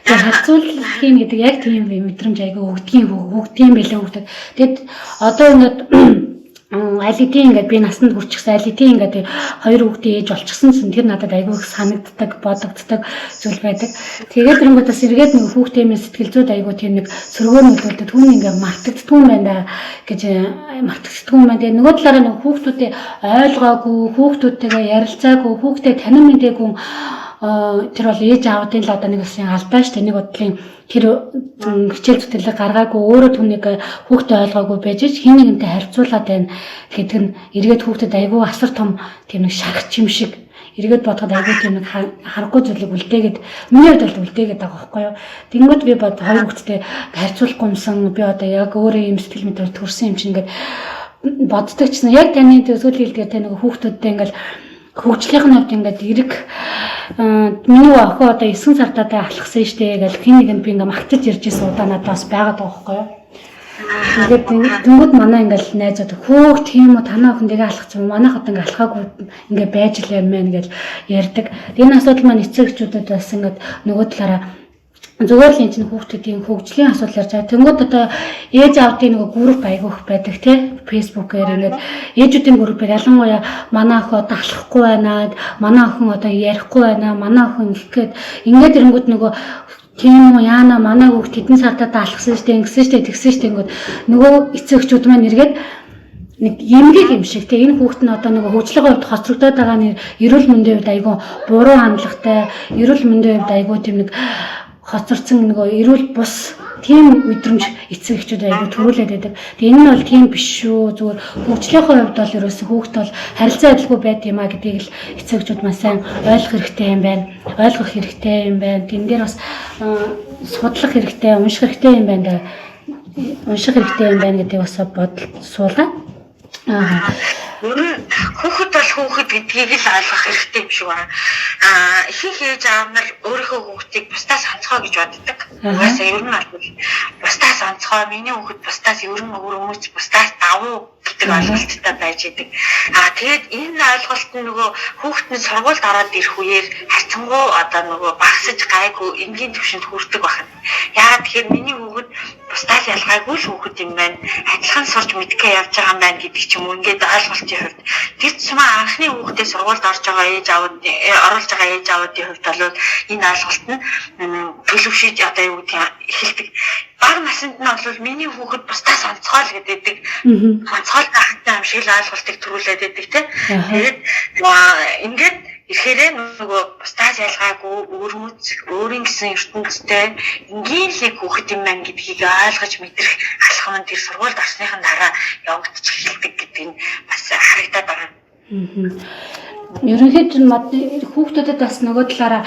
Тэгээ харьцуулах юм гэдэг яг тийм мэдрэмж айгүй өгдгийн өгдгийн байлаа хүүхдэд. Тэгэд одоо ингээд аль хэдийн ингээд би насанд хүрчихсэн, аль хэдийн ингээд хоёр хүүхдийн ээж болчихсон чинь тэр надад айгүй их санагддаг, бодогддог зүйл байдаг. Тэгээд тэрэнгүүд бас эргээд нэг хүүхдийн минь сэтгэл зүйд айгүй тийм нэг сөргөөр нөлөөлдөг, түүний ингээд мартагддгүй юм байна да гэж мартагддгүй юм байна. Тэгээд нөгөө талаараа нэг хүүхдүүдээ ойлгоогүй, хүүхдүүдтэйгээ ярилцаагүй, хүүхдээ танин мэдээгүй тэр бол ээж аавдын л одоо нэг өсөн алдаа шүү дээ. Нэг бодлын тэр хичээл зүтгэлэг гаргаагүй өөрөө түүнийг хүүхдээ ойлгоогүй байж ч хин нэгэнтэй харьцуулаад байна гэдэг нь эргээд хүүхдэд айгүй асар том тийм нэг шарах юм шиг эргээд бодоход айгүй тийм нэг харахгүй зүйлийг үлдээгээд миний хувьд бол үлдээгээд байгаа байхгүй юу. Тэнгүүд би бод хоёр хүүхэдтэй харьцуулахгүй юмсан би одоо яг өөрөө юм сэтгэл мэдрэл төрсэн юм чинь ингээд боддог чсэн яг таны сүүлийн хэлдгээр та нэг хүүхдүүдтэй ингээд хөгжлийнх нь хувьд ингээд эрэг миний охин одоо 9 сартаа алхсан штэ гэл хин нэгэнд би ингээд магтаж ирж исэн удаа надад бас байгаад байгаа байхгүй юу. Тэгээд тэнгууд манай ингээл найзууд хөөх тийм үү танаа охин тэгээ алхах юм манайх одоо ингээ алхаагүй ингээ байж л юм байна гэж ярьдаг. Энэ асуудал маань эцэг эхчүүдэд бас ингээд нөгөө талаараа зүгээр л энэ чинь хүүхдүүдийн хөгжлийн асуудал ярьж байгаа. Тэнгүүд одоо ээж аавдын нөгөө групп айгүйх байдаг тий. Facebook-ээр ингээд ээжүүдийн группээр ялангуяа манай охин одоо алхахгүй байна, манай охин одоо ярихгүй байна, манай охин ингэх гээд ингээд ирэнгүүд нөгөө тийм үү яана манай хүүхд хэдэн сартаа алхсан штэ ингэсэн штэ тэгсэн штэ ингэод нөгөө эцэг эхчүүд маань эргээд нэг эмгэг юм шиг те энэ хүүхэд нь одоо нэг хөгжлийн хувьд хоцрогдоод байгаа нэр эрүүл мэндийн хувьд айгүй буруу хандлагатай, эрүүл мэндийн хувьд айгүй тийм нэг хоцорсон нөгөө эрүүл бус тийм мэдрэмж эцэг эхчүүд айгүй төрүүлээд байдаг. Тэгээ энэ нь бол тийм биш шүү. Зүгээр хөгжлийнхөө хувьд бол ерөөсөө хүүхд бол харилцан адилгүй байд юм а гэдгийг л эцэг эхчүүд маш сайн ойлгох хэрэгтэй юм байна. Ойлгох хэрэгтэй юм байна. Тэн дээр бас судлах хэрэгтэй, унших хэрэгтэй юм байна да. Унших хэрэгтэй юм байна гэдгийг бас бодол суулаа. Аа. Ер нь хүүхэд бол хүүхэд гэдгийг л ойлгох хэрэгтэй юм шиг байна. Ихэнх ээж аав нар өөрийнхөө хүүхдийг бусдаас онцгой гэж боддог. Угаасаа ер нь бол бусдаас онцгой, миний хүүхэд бусдаас ер нь өөр хүмүүс бусдаас давуу гэдэг ойлголттой байж идэг. Тэгээд энэ ойлголт нь нөгөө хүүхэд нь сургуульд ороод ирэх үеэр харьцангуй одоо нөгөө багасж гайгүй энгийн түвшинд хүрдэг байна. Яагаад тэгэхээр миний хүүхэд бусдаас ялгаагүй л хүүхэд юм байна. Адилхан сурч мэдгээ явж байгаа юм байна гэдэг ч юм уу, ингээд ойлголтын хувьд. Тэр тусмаа анхны хүүхдээ сургуульд орж байгаа ээж аауд, оруулж байгаа ээж ааудлын хувьд бол энэ ойлголт нь төлөвшөж одоо юу гэдгийг эхэлдэг. Бага наснд нь бол миний хүүхэд бусдаас онцгой л гэдэг. Онцгой байхтай юм шиг л ойлголтыг төрүүлээд байдаг тийм. Тэгээд ингээд ирэхээрээ нөгөө бусдаас ялгаагүй өвөрмөц өөрийн гэсэн ертөнцтэй энгийн л нэг хүүхэд юм байна гэдгийг ойлгож мэдрэх алхам нь тэр сургуульд орсныхан дараа явагдчих эхэлдэг гэдэг нь бас харагдаад байгаа. Ерөнхийдөө хүүхдүүдэд бас нөгөө талаараа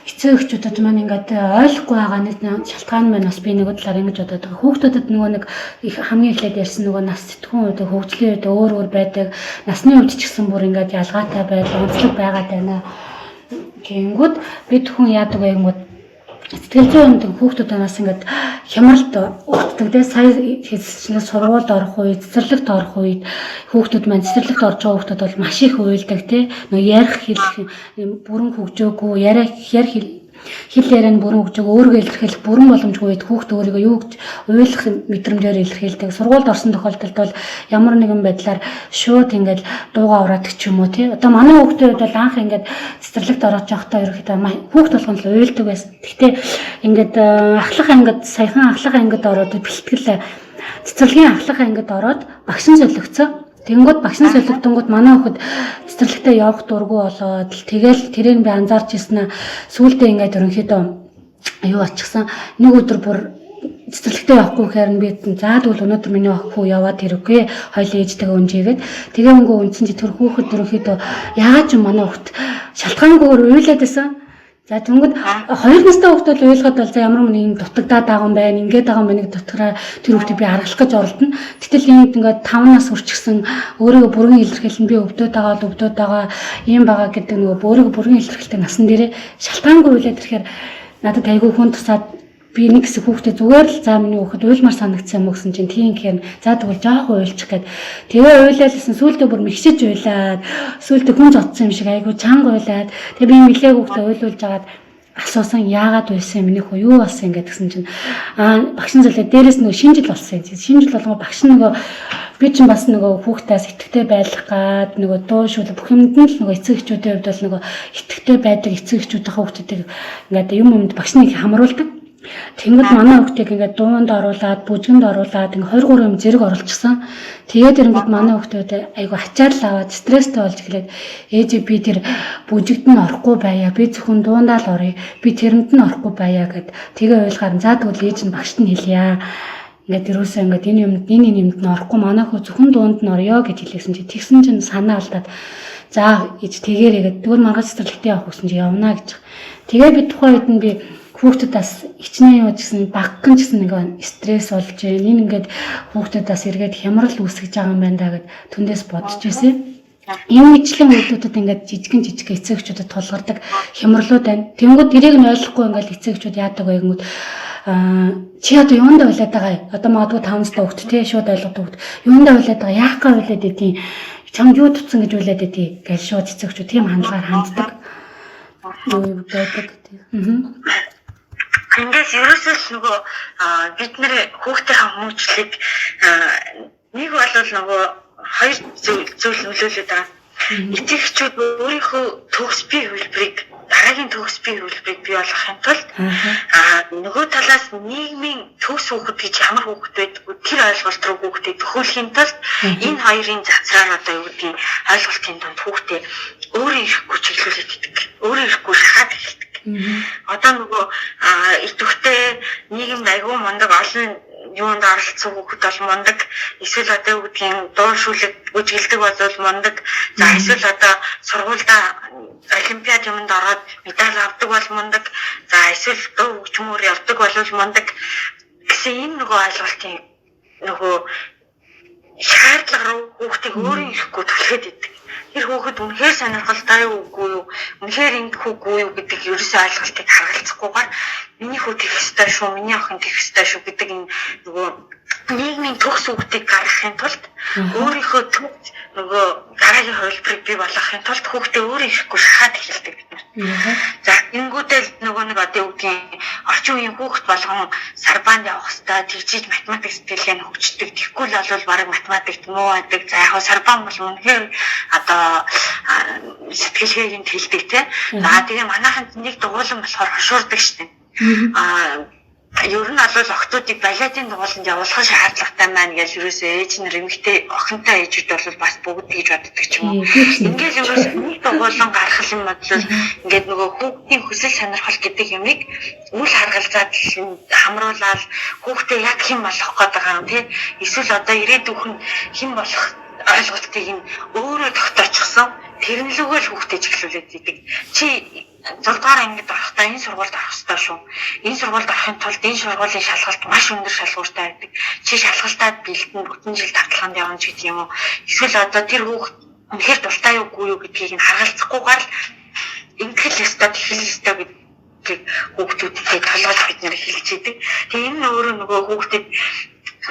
эцэг эхчүүдэд маань ингээд ойлгохгүй байгаа нэг шалтгаан маань бас би нөгөө талаар ингэж бодоод байгаа. Хүүхдүүдэд нөгөө нэг их хамгийн эхлээд ярьсан нөгөө нас сэтгүүн үед хөгжлийн үед өөр өөр байдаг. Насны үед ч гэсэн бүр ингээд ялгаатай байдал, онцлог байгаад байна. Тэгэнгүүт бид хүн яадаг вэ гэнгүүт сэтгэл зүйн үед хүүхдүүдээс ингээд хямралт өгдөг те. Сая хэлсэнчлэн сургуульд орох үед, цэцэрлэгт орох үед хүүхдүүд маань цэцэрлэгт орж байгаа хүүхдүүд бол маш их уйлдаг те. Нөө ярих хэлэх бүрэн хөгжөөгүй, яриа ярих хэл яриа нь бүрэн хөгжөөгүй, өөрийгөө илэрхийлэх бүрэн боломжгүй үед хүүхд өөрийгөө юу гэж уйлах мэдрэмжээр илэрхийлдэг. Сургуульд орсон тохиолдолд бол ямар нэгэн байдлаар шууд ингээд дуугаа ураадаг ч юм уу тий. Одоо манай хүүхдүүд бол анх ингээд цэцэрлэгт орож явахдаа ерөөхдөө хүүхд болгон л уйлдаг байсан. Гэхдээ ингээд ахлах ангид саяхан ахлах ангид ороод бэлтгэл цэцэрлэгийн ахлах ангид ороод багш нь солигдсон. Тэнгүүд багш нь солигдонгууд манай хүүхэд цэцэрлэгтээ явах дургүй болоод тэгэл тэрийг би анзаарч ирсэн. Сүүлдээ ингээд ерөнхийдөө юу очихсан. Нэг өдөр бүр цэцэрлэгтээ явахгүй гэхээр нь би за тэгвэл өнөөдөр миний хүү яваад ирэхгүй. Хоёлын ээжтэйгээ үнжээгээд тэгээ өнгөө үнсэн чи тэр хүүхэд ерөнхийдөө яагаад ч манай хүүхэд шалтгаангүйгээр уйлаад байсан. За тэнгүүд хоёр настай хүүхэд бол уйлахад бол за ямар нэг юм дутагдаад байгаа юм байна, ингээд байгаа юм байна гэдэг дотроо тэр хүүхдийг би аргалах гэж оролдоно. Гэтэл иймд ингээд 5 нас хүрчихсэн өөрийгөө бүрэн илэрхийлэн би өвдөд байгаа бол өвдөд байгаа, ийм байгаа гэдэг нөгөө өөрийгөө бүрэн илэрхийлдэг насан дээрээ шалтгаангүй уйлаад ирэхээр надад айгүй хүн тусаад би нэг хэсэг хүүхдээ зүгээр л за миний хүүхэд уйлмаар санагдсан юм уу гэсэн чинь тийм гэхээр за тэгвэл жоохон уйлчих гээд тэгээ уйлаалсэн сүултээ бүр мэгшиж уйлаад сүултээ хүн зодсон юм шиг айгүй чанга уйлаад тэгээ би нилээг хүүхдээ уйлуулж агаад асуусан яагаад уйлсан юм миний хүү юу болсон юм гэдгсэн чинь багш нь зөвлөө дээрэс нөгөө шинэ жил болсон юм. Шинэ жил болгоо багш нөгөө би чинь бас нөгөө хүүхдээс итгэвтэй байх гад нөгөө дуу шүүл бүх юмд нь л нөгөө эцэг эхчүүдийн хувьд бол нөгөө итгэвтэй байдаг эцэг эхчүүдийн хүүхдүүдийг ингээд юм юмд багш нь их хамруулдаг. Тэнгүүд манай хүүхдийг ингээд дуунд оруулаад, бүжгэнд оруулаад ингээд 23 юм зэрэг оруулчихсан. Тэгээд ирэнгүүт манай хүүхдүүд айгу ачаал аваад стресстэй болж эхлээд ээжээ би тэр бүжигд нь орохгүй байя. Би зөвхөн дуундаа л оръё. Би тэрэнд нь орохгүй байя гэд тэгээ уйлгаар за тэгвэл ээж нь багшд нь хэлье. Ингээд ерөөсөө ингээд энэ юмд энэ энэ юмд нь орохгүй манай хүү зөвхөн дуунд нь орё гэж хэлсэн чи тэгсэн чинь санаа алдаад за ээж тэгээрэй гэд тэгвэл маргааш цэцэрлэгтээ явах гэсэн чи явна гэж. Тэгээ би тухайн үед нь би хүүхдүүд бас хичнээн юу гэсэн багхан ч гэсэн нэг стресс болж байна. Энэ ингээд хүүхдүүд бас эргээд хямрал үүсгэж байгаа юм байна да гэд түндээс бодож байсан. Энэ мэтлэн үйлдэлүүдэд ингээд жижигэн жижиг эцэг эхчүүдэд тулгардаг хямралууд байна. Тэнгүүд тэрийг нь ойлгохгүй ингээд эцэг эхчүүд яадаг вэ гэнгүүт чи одоо юундаа уйлаад байгаа юм? Одоо магадгүй 5 настай хүүхд те шууд ойлгодог хүүхд. Юундаа уйлаад байгаа? Яах га уйлаад идэв? Чамд юу тутсан гэж уйлаад идэв? гэж шууд эцэг эхчүүд тийм хандлагаар ханддаг. Юу байдаг. Аа. Эндээс ерөөсөө л нөгөө бид нэр хүүхдийнхээ хүмүүжлийг нэг бол нөгөө хоёр зүйл нөлөөлөд байгаа. Эцэг эхчүүд өөрийнхөө төгс бие хөлбөрийг дараагийн төгс бие хөлбөрийг бий болгохын тулд нөгөө талаас нийгмийн төгс хүүхэд гэж ямар хүүхэд байдаггүй тэр ойлголт руу хүүхдээ төхөөлөхийн тулд энэ хоёрын завсраар одоо юу гэдгийг ойлголтын дунд хүүхдээ өөрөө ирэхгүй чиглүүлээд идэг. Өөрөө ирэхгүй шахаад эхэлдэг. Одоо нөгөө идэвхтэй нийгэмд айгүй мундаг олон юунд оролцсон хүүхэд бол мундаг. Эсвэл одоо юу гэдгийг дуу шүлэг бүжгэлдэг бол мундаг. За эсвэл одоо сургуульдаа олимпиад юмд ороод медаль авдаг бол мундаг. За эсвэл дуу хөгжмөөр явдаг бол мундаг гэсэн энэ нөгөө ойлголтын нөгөө шаардлага руу хүүхдийг өөрөө ирэхгүй түлхээд идэг. Тэр хүүхэд үнэхээр сонирхолтой юу үгүй юу, үнэхээр ингэх үгүй юу гэдэг ерөөсөө ойлголтыг харгалзахгүйгээр миний хүү тэгэх ёстой шүү, миний охин тэгэх ёстой шүү гэдэг энэ нөгөө нийгмийн төгс хүүхдийг гаргахын тулд өөрийнхөө төгс нөгөө дараагийн хувилбарыг бий болгохын тулд хүүхдээ өөрөө ирэхгүй шахаад эхэлдэг бид нар. За ингэнгүүтэл нөгөө нэг одоо юу гэдгийг орчин үеийн хүүхд болгон сарбаанд явах хэвээр тэгжиж математик сэтгэлгээ нь хөгждөг. Тэгэхгүй л бол бараг математикт муу байдаг. За яг сарбаан бол үнэхээр одоо сэтгэлгээг нь тэлдэг те. За тэгээ манайханд нэг дугуулan болохоор хошуурдаг штеп. Ер нь бол охтуудыг балетын дугууланд явуулах шаардлагатай маань гэж ерөөсөө ээж нар эмэгтэй охинтой ээжүүд бол бас бүгд тэгж боддог ч юм уу. Ингээл ерөөсөө нэг дугуулan гарах юм бодлол ингээд нөгөө хүүхдийн хүсэл сонирхол гэдэг юмыг үл харгалзаад хамруулаад хүүхдээ яг хэн болох гээд байгаа юм тий. Эсвэл одоо ирээдүйн нь хэн болох ойлголтыг нь өөрөө тогтоочихсон. Тэрэн лүгөө л хүүхдээ чиглүүлээд идэг. Чи 6 дугаар ангид орохдоо энэ сургуульд орох ёстой шүү. Энэ сургуульд орохын тулд энэ сургуулийн шалгалт маш өндөр шалгууртай байдаг. Чи шалгалтад бэлдэн бүтэн жил давталгаанд явна ч гэдэг юм уу. Эсвэл одоо тэр хүүхд үнэхээр дуртай юу үгүй юу гэдгийг нь харгалзахгүйгээр л ингэх л ёстой, тэгэх л ёстой гэдгийг хүүхдүүдтэй толгойд бид нэр хэлж идэг. Тэгээ энэ нь өөрөө нөгөө хүүхдэд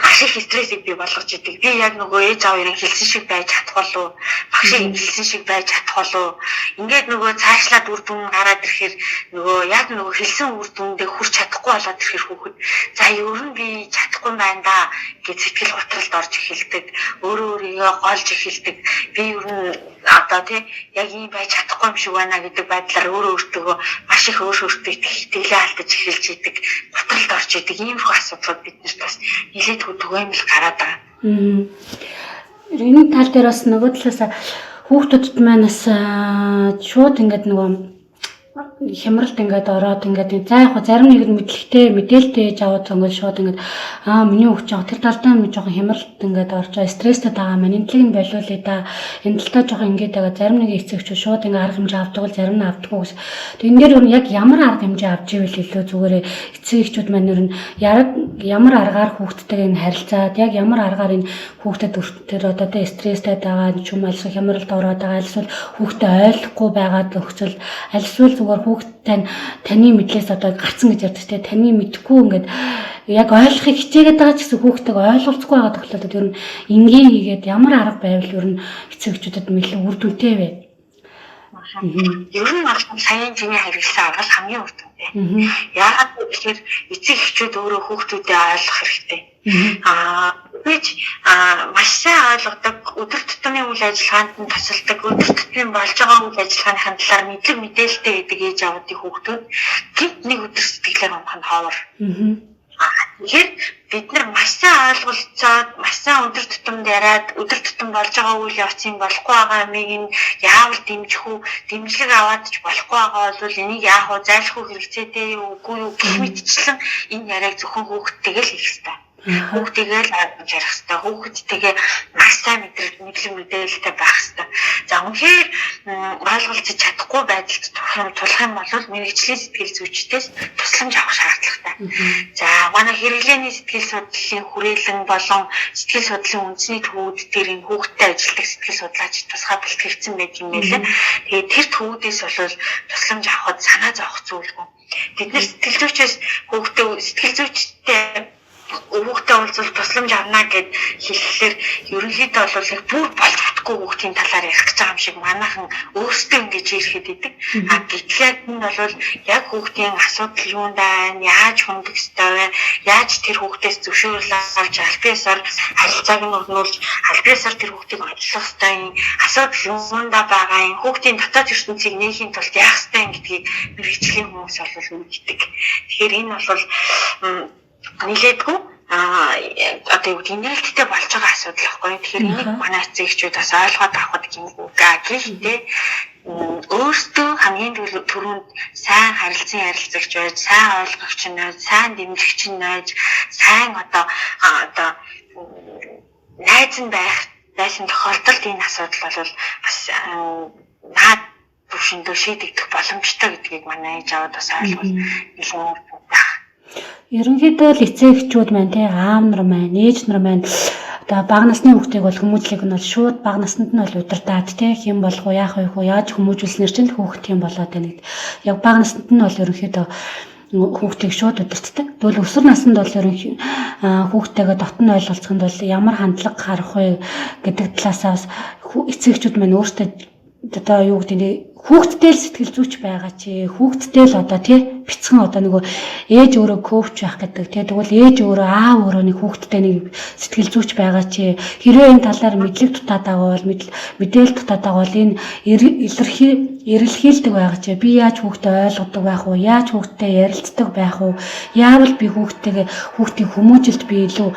маш их стрессийг бий болгож идэг. Би яг нөгөө ээж аав ерэн хэлсэн шиг байж чадах болов уу? Багшийн хэлсэн шиг байж чадах болов уу? Ингээд нөгөө цаашлаад үр дүн гараад ирэхээр нөгөө яг нөгөө хэлсэн үр дүндээ хүрч чадахгүй болоод ирэхээр хүүхэд за ер нь би чадахгүй байна да гэж сэтгэл готролд орж эхэлдэг. Өөрөө өөрийгөө голж эхэлдэг. Би ер нь одоо тий яг ийм байж чадахгүй юм шиг байна гэдэг байдлаар өөрөө өөртөө маш их өөр өөртөө итгэлээ алдаж эхэлж идэг. Готролд орж идэг. Иймэрхүү асуудлууд биднэрт бас нэлээд түгээмэл гараад байгаа. Энэ тал дээр бас нөгөө талаас хүүхдүүдэд маань бас шууд ингээд нөгөө хямралт ингээд ороод ингээд за яг зарим нэг нь мэдлэгтэй мэдээлэлтэй ээж аваад ингээд шууд ингээд миний хүүхд жоох тэр талдаа ми жоохон хямралт ингээд орж байгаа стресстэй байгаа маань энэ талыг нь болиулъя да энэ талдаа жоохон ингээд байгаа зарим нэг эцэгчүүд шууд ингээд арга хэмжээ авдаг бол зарим нь авдаггүй гэсэн. Тэг энэ дээр яг ямар арга хэмжээ авч ивэл илүү зүгээр эцэг эхчүүд маань ер нь ямар аргаар хүүхдтэйгээ энэ харилцаад яг ямар аргаар энэ хүүхдэд тэр одоо тэ стресстэй байгаа ч юм альсвал хямралд ороод байгаа альсвал хүүхдээ ойлгохгүй байгаа нөхцөл альсвал зүгээр хүүхд таны мэдлээс одоо гарцсан гэж ярьдаг те таны мэдхгүй ингээд яг ойлгохыг хичээгээд байгаа ч гэсэн хүүхдэд ойлголцохгүй байгаа тохиолдолд ер нь энгийн хийгээд ямар арга байвал ер нь эцэг эхчүүдэд нэлээд үр дүнтэй вэ? Ер нь бол саяын чиний хэрэглэсэн арга л хамгийн үр дүнтэй. Яагаад гэвэл эцэг эхчүүд өөрөө хүүхдүүдэд ойлгох хэрэгтэй. Гэж маш сайн ойлгодог, өдөр тутмын үйл ажиллагаанд нь тусалдаг, өдөр тутмын болж байгаа үйл ажиллагааныхаа талаар мэдлэг мэдээлэлтэй байдаг ээж аавуудын хүүхдүүд гинт нэг өдөр сэтгэлээр унах нь ховор. Тэгэхээр бид нар маш сайн ойлголцоод, маш сайн өдөр тутамд яриад, өдөр тутам болж байгаа үйл явцын болохгүй байгаа юмыг нь яавал дэмжих үү, дэмжлэг аваад ч болохгүй байгаа бол энийг яах вэ, зайлшгүй хэрэгцээтэй юу, үгүй юу гэх мэтчлэн энэ яриаг зөвхөн хүүхдтэйгээ л хийх ёстой. Хүүхдийгээ л ойлгож ярих хэрэгтэй. Хүүхэдтэйгээ маш сайн мэдлэг мэдээлэлтэй байх хэрэгтэй. За үнэхээр ойлголцож чадахгүй байдалд тулах юм бол мэргэжлийн сэтгэл зүйчдээс тусламж авах шаардлагатай. За манай хэрэглээний сэтгэл судлалын хүрээлэн болон сэтгэл судлалын үндэсний төвүүд дээр энэ хүүхдтэй ажилладаг сэтгэл судлаач тусгай бэлтгэгдсэн байдаг юм байлээ. Тэгээд тэр төвүүдээс бол тусламж авахад санаа зовох зүйлгүй. Бид нэр сэтгэл зүйчээс хүүхдээ сэтгэл зүйчтэй хүүхдээ уулзвал тусламж авна гэд хэлэхлээр ерөнхийдөө бол их бүр болж чадахгүй хүүхдийн талаар ярих гэж байгаа юм шиг манайхан өөрсдөө ингэж ирэхэд идэг. А гэтэл яг энэ бол яг хүүхдийн асуудал юунд байна, яаж хөндөх ёстой вэ, яаж тэр хүүхдээс зөвшөөрөл авч аль биесээр харилцааг нь өрнүүлж аль биесээр тэр хүүхдийг онцлох ёстой юм, асуудал юундаа байгаа юм, хүүхдийн дотоод ертөнцийг нээхийн тулд яах ёстой юм гэдгийг мэргэжлийн хүмүүс бол мэддэг. Тэгэхээр энэ бол нилээдгүй одоо юу гэдэг нээлттэй болж байгаа асуудал байхгүй. Тэгэхээр энийг манай эцэг эхчүүд бас ойлгоод авахд гэмгүй. Гэхдээ өөртөө хамгийн түрүүнд сайн харилцан ярилцагч байж, сайн ойлгогч нь байж, сайн дэмжигч нь байж, сайн одоо найз нь байх байсан тохиолдолд энэ асуудал бол бас наад түвшиндөө шийдэгдэх боломжтой гэдгийг манай ээж аваад бас ойлгол нэлээд байх. Ерөнхийдөө л эцэг эхчүүд маань тий аав нар маань, ээж нар маань одоо бага насны хүүхдийг бол хүмүүжлийг нь бол шууд бага наснд нь бол удирдаад тий хэн болох уу, яах вэ, яаж хүмүүжүүлснээр чинь хүүхд юм болоод байна гэд. Яг бага наснд нь бол ерөнхийдөө хүүхдийг шууд удирддаг. Тэгвэл өсвөр наснд бол ерөнхий хүүхдтэйгээ дотн ойлголцоход бол ямар хандлага харах вэ гэдэг талаасаа бас эцэг эхчүүд маань өөртөө одоо юу гэдэг нь хүүхдтэй л сэтгэл зүйч байгаа чи хүүхдтэй л одоо тий бяцхан одоо нөгөө ээж өөрөө коуч байх гэдэг тий тэгвэл ээж өөрөө аав өөрөө нэг хүүхдтэй нэг сэтгэл зүйч байгаа чи хэрвээ энэ талаар мэдлэг дутаад байгаа бол мэдээлэл дутаад байгаа бол энэ эрэлхийлдэг байгаа чи би яаж хүүхдэд ойлгодог байх уу, яаж хүүхдтэй ярилцдаг байх уу, яавал би хүүхдтэйгээ хүүхдийн хүмүүжилт би илүү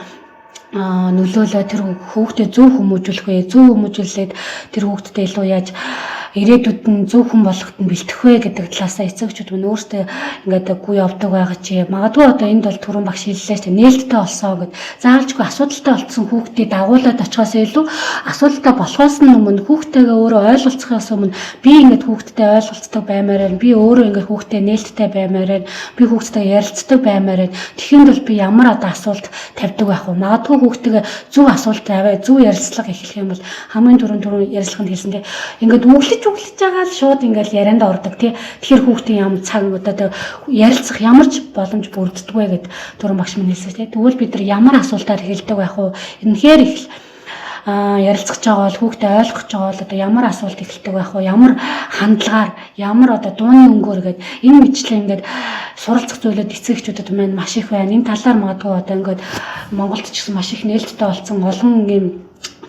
нөлөөлөө тэр хүүхдэд зөв хүмүүжүүлэх вэ, зөв хүмүүжүүлээд тэр хүүхдэд илүү яаж ирээдүйд нь зөв хүн болоход нь бэлтгэх вэ гэдэг талаасаа эцэг эхчүүд мань өөртөө ингээд гү явдаг байгаа чи магадгүй одоо энд бол түрүүн багш хэллээ шүү дээ, нээлттэй олсоо гэд заавалчгүй асуудалтай болцсон хүүхдийг дагуулад очихоос илүү асуудалтай болохоос нь өмнө хүүхдтэйгээ өөрөө ойлголцохоос өмнө би ингээд хүүхдтэй ойлголцдог баймаар байна, би өөрөө ингээд хүүхдтэй нээлттэй баймаар байна, би хүүхдтэй ярилцдаг баймаар байна, тэгэхэд бол би ямар одоо асуулт тавьдаг байх вэ, магадгүй хүүхдтэйгээ зөв асуулт аваа зөв ярилцлага эхлэх юм бол хамгийн түрүүн ярилцлаганд хэлсэн тий ингээд өглөж байгаа л шууд ингээл ярианд ордог тий. Тэгэхээр хүүхдийн ям цаг одоо ярилцах ямар ч боломж бүрддэггүй гэд түрүүн багш минь хэлсэн тий. Тэгвэл бид нар ямар асуултаар хэлдэг байх вэ? Үнэхээр их ярилцах байгаа бол хүүхдээ ойлгох байгаа бол одоо ямар асуулт эхэлдэг байх вэ? Ямар хандлагаар, ямар одоо дууны өнгөөр гээд энэ мэтлээ ингээд суралцах зүйлүүд эцэг эхчүүдэд маань маш их байна. Энэ талаар магадгүй одоо ингээд Монголд ч гэсэн маш их нээлттэй болсон олон юм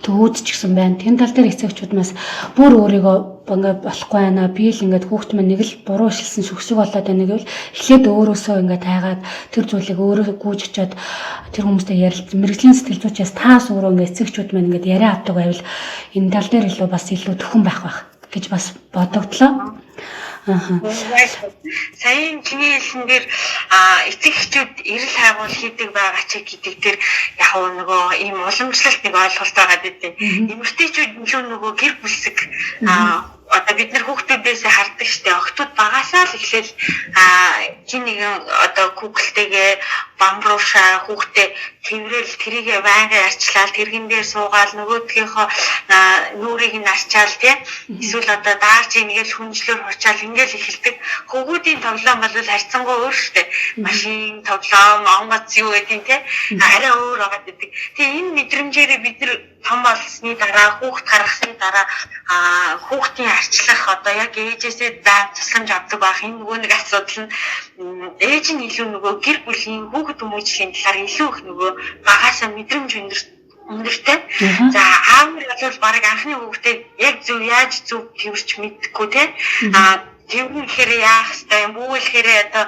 төвүүд ч гэсэн байна. Тэн тал дээр эцэг эхчүүд бас бүр өөрийгөө ингээд болохгүй байна. Би л ингээд хүүхд маань нэг л буруу шилсэн шүгшиг болоод байна гэвэл эхлээд өөрөөсөө ингээд тайгаад тэр зүйлийг өөрөө гүйж очиод тэр хүмүүстэй ярилц мэргэжлийн сэтгэл зүйчээс таас өөрөө ингээд эцэг эхчүүд маань ингээд яриа авдаг байвал энэ тал дээр илүү бас илүү төхөн байх байх гэж бас бодогдлоо. Саяын чиний хэлсэн дээр эцэг эхчүүд эрэл хайгуул хийдэг байгаа чи гэдэг тэр яг нөгөө ийм уламжлалт нэг ойлголт байгаа гэдэг. Эмэгтэйчүүд илүү нөгөө гэр бүлсэг одоо бид нар хүүхдүүдээс хардаг штэ, охтууд багасаа л эхлээл хин нэгэн одоо Google-тэйгээ бамбруушаа хүүхдээ тэврэл тэрийгэ байнгын арчлаал тэргэн дээр суугаал нөгөөдгийнхөө нүрийг нь арчаал тий эсвэл одоо даарч ингээл хүнжлөөр хурчаал ингээл эхэлдэг. Хөвгүүдийн тоглоом бол харьцангуй өөр штэ, машин тоглоом, онгоц юу гэдэг тий арай өөр байгаа гэдэг. Тэгээ энэ мэдрэмжээрээ бид нар том болсны дараа хүүхд гаргасны дараа хүүхдийн арчлах одоо яг ээжээсээ заа тусламж авдаг байх энэ нөгөө нэг асуудал нь ээж нь илүү нөгөө гэр бүлийн хүүхэд хүмүүжлийн талаар илүү их нөгөө багасаа мэдрэмж өндөртэй. За аав нар бол бараг анхны хүүхдээ яг зөв яаж зөв тэрч мэдхгүй те. Тэрвэн гэхээр яах хэвтэй юм, бүүгэлэхээр одоо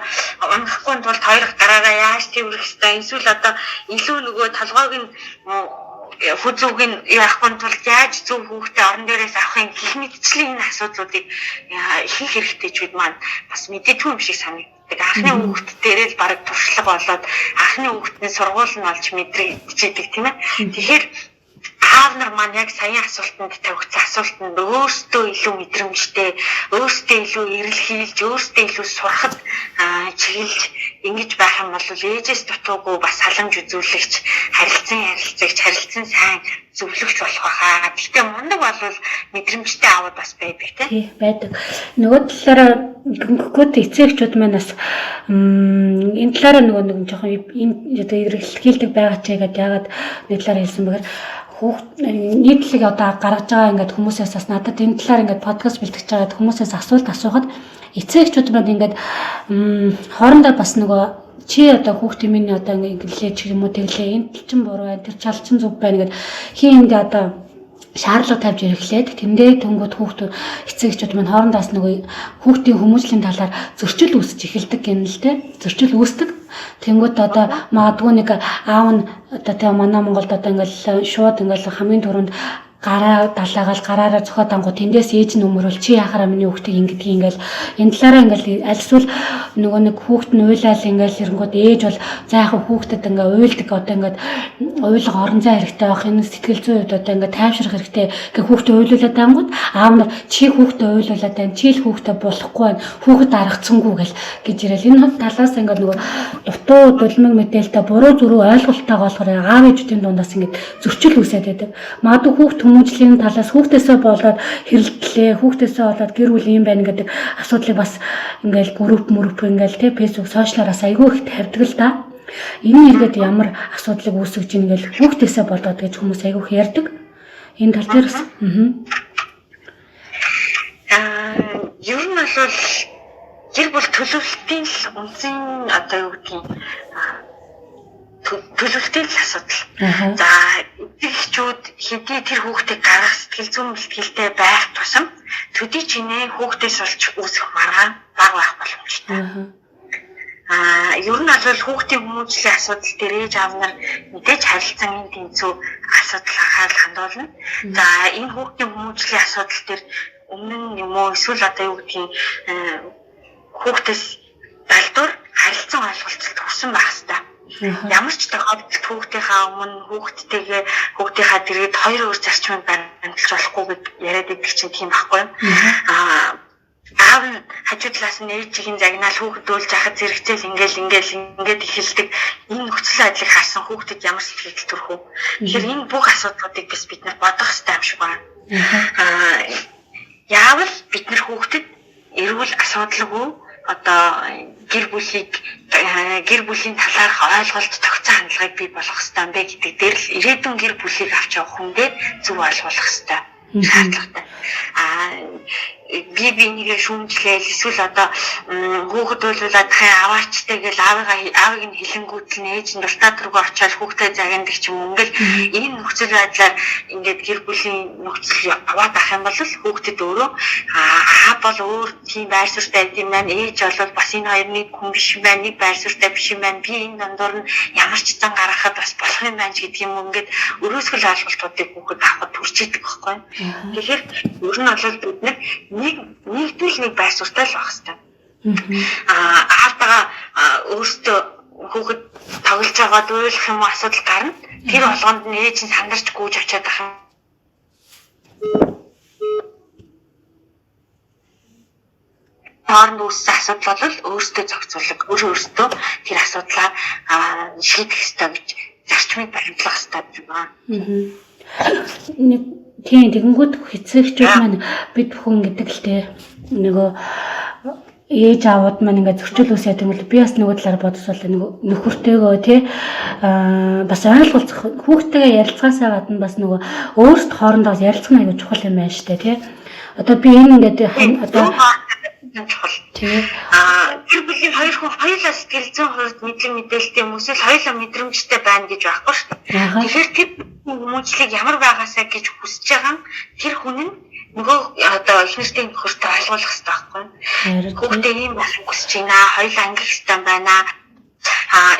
унахгүй тулд хоёр гараараа яаж тэрвэрх хэвтэй, эсвэл одоо илүү нөгөө толгойг нь хүзүүг нь яахгүй тулд яаж зөв хүүхдээ орон дээрээс авах юм гэх мэтчлийн энэ асуудлуудыг ихэнх хэрэгтэйчүүд маань бас мэдээдгүй юм шиг санагддаг. Анхны хүүхд дээрээ л бараг туршлага болоод анхны хүүхдний сургууль нь олж мэдрэгдчихэдэг тийм ээ. Тэгэхээр аав нар маань яг саяын асуултанд тавигдсан асуултанд өөрсдөө илүү мэдрэмжтэй, өөрсдөө илүү эрэлхийлж, өөрсдөө илүү сурахад чиглэж ингэж байх юм бол ээжээс дутуугүй бас халамж үзүүлэгч, харилцан ярилцагч, харилцан сайн зөвлөгч болох байхаа. Гэхдээ мундаг бол мэдрэмжтэй аавууд бас байдаг тий. Байдаг. Нөгөө талаараа гүнгөт эцэг эхчүүд маань бас энэ талаараа нөгөө нэг жоохон энэ одоо эргэлхийлдэг байгаа ч гэдэг яагаад нэг талаар хэлсэн бэхээр хүүхд нийтлэг одоо гаргаж байгаа ингээд хүмүүсээс бас надад энэ талаар ингээд подкаст бэлтгэж байгаа хүмүүсээс асуулт асуухад эцэг эхчүүд маань ингээд хоорондоо бас нөгөө чи одоо хүүхдийн миний одоо ингээд гэлээ ч юм уу тэглээ энэ тал чин буруу байна, тэр чал чин зүг байна гэд хин энд одоо шаардлага тавьж ирэхлээд тэндээ тэнгууд хүүхдүүд эцэг эхчүүд маань хоорондоос нөгөө хүүхдийн хүмүүжлийн талаар зөрчил үүсэж эхэлдэг гэнэ л дээ. Зөрчил үүсдэг. Тэнгүүд одоо магадгүй нэг аав нь одоо тэгээ манай Монголд одоо ингээл шууд ингээл хамгийн түрүүнд гараа далаагаал гараараа зөхиод ангуу тэндээс ээж нь өмөрөл чи яхаараа миний хүүхдийг ингэдгийг ингээл энэ талаараа ингээл аль эсвэл нөгөө нэг хүүхд нь уйлаал ингээл ирэнгүүт ээж бол за яхаа хүүхдэд ингээ уйлдаг одоо ингээд уйлга орон зай хэрэгтэй байх, энэ сэтгэл зүйн хувьд одоо ингээ тайвшрах хэрэгтэй гэх хүүхдээ уйлуулаад ангууд аав нар чи хүүхдээ уйлуулаад байна, чи л хүүхдээ болохгүй байна, хүүхэд аргацсангүй гэл гэж ирэл. Энэ талаас ингээд нөгөө дутуу дулмиг мэдээлэлтэй буруу зүрүү ойлголттойгоо болохоор аав ээжүүдийн дундаас ингээд зөрчил үүсээд байдаг. Магадгүй хүүхд хүмүүжлийн талаас хүүхдээсээ болоод хэрэлдлээ, хүүхдээсээ болоод гэр бүл юм байна гэдэг асуудлыг бас ингээл групп мөрөп ингээл те фэйсбુક сошиалаараас айгүй их тавьдаг л да. Энэ эргээд ямар асуудлыг үүсгэж ийн ингээл хүүхдээсээ болоод гэж хүмүүс айгүй их ярьдаг. Энэ тал дээр бас ер нь бол гэр бүл төлөвлөлтийн л үндсэн одоо юу гэдгийг төлөвлөлтийн л асуудал. За эцэг эхчүүд хэдий тэр хүүхдийг гаргах сэтгэл зүйн бэлтгэлтэй байх тусам төдий чинээ хүүхдээс олж үүсэх маргаан бага байх боломжтой. Ер нь бол хүүхдийн хүмүүжлийн асуудал дээр ээж аав нар мэдээж харилцан энэ тэнцүү асуудал анхаарал хандуулна. За энэ хүүхдийн хүмүүжлийн асуудал дээр өмнө нь юм уу эсвэл одоо юу гэдгийг хүүхдээс далдуур харилцан ойлголцолт хүрсэн байх хэрэгтэй. Ямар ч тохиолдолд хүүхдийнхаа өмнө хүүхдтэйгээ хүүхдийнхаа дэргэд хоёр өөр зарчмыг баримтлаж болохгүй гэд яриад идэх чинь тийм байхгүй юу? Аав нь хажуу талаас нь ээжийг нь загнаал хүүхэд дүүлж хахад зэрэгцээл ингээл ингээл ингээд эхэлдэг. Энэ нөхцөл байдлыг харсан хүүхдэд ямар сэтгэл төрөх вэ? Тэгэхээр энэ бүх асуудлуудыг бас бид нар бодох хэрэгтэй юм шиг байна. Яавал бид нар хүүхдэд эрүүл асуудалгүй одоо гэр бүлийн талаарх ойлголт тогтсон хандлагыг бий болгох хэрэгтэй юм бэ гэдэг дээр л ирээдүйн гэр бүлийг авч явах хүндээ зөв ойлгуулах хэрэгтэй шаардлагатай. Би бинийгээ шүүмжлээл эсвэл одоо хүүхэд уйлуулаад тахын аваачтай гэл аавыг нь хилэнгүүтэл нь ээж нь дуртай дургу очиад хүүхдээ загнадаг ч юм уу ингээл энэ нөхцөл байдлаар ингээд гэр бүлийн нөхцөл яваад ах юм бол хүүхдэд өөрөө аа бол өөр тийм байр суурьтай юм байна, ээж бол бас энэ хоёр нэг хүн биш юм байна, нэг байр суурьтай биш юм байна, би энэ дундуур нь ямар ч зан гаргахад бас болох юм байна ч гэдэг юм уу ингээд өрөөсгөл ойлголтуудыг хүүхэд авахд төрж идэг байхгүй. Тэгэхээр ер нь бол бид нар нэгдүгээр нэг байр суурьтай л байх хэрэгтэй. Аавтайгаа өөртөө хүүхэд тоглож байгаад уйлах юм уу асуудал гарна. Тэр болгонд нь ээж нь сандарч гүйж очиад байх юм. Хооронд үүссэн асуудал бол өөртөө зохицуулах, өөртөө тэр асуудлаа шийдэх ёстой гэж зарчмыг баримтлах ёстой гэж байна. Нэг тийм тэгэнгүүт хэцэгчүүд маань бид бүхэн гэдэг л те нөгөө ээж аавууд маань ингээд зөрчил үүсээд юм бол би бас нөгөө талаар бодсол нөгөө нөхөртэйгөө те бас ойлголцох хүүхдтэйгээ ярилцгаасаа гадна бас нөгөө өөрсд хоорондоо ярилцах нь аягүй чухал юм байна штэ те. Одоо би энэ ингээд одоо чухал. Тэр бүлийн хоёр хүн хоёулаа сэтгэл зүйн хувьд мэдлэг мэдээлэлтэй юм эсвэл хоёулаа мэдрэмжтэй байна гэж байхгүй шүү дээ. Тэгэхээр тэр хүмүүжлийг ямар байгаасаа гэж хүсэж байгаа нь тэр хүн нь нөгөө одоо эхнэртэй нөхөртөө ойлгуулах хэрэгтэй байхгүй. Хүүхдээ ийм байх хүсэж байна, хоёулаа ангих хэрэгтэй байна.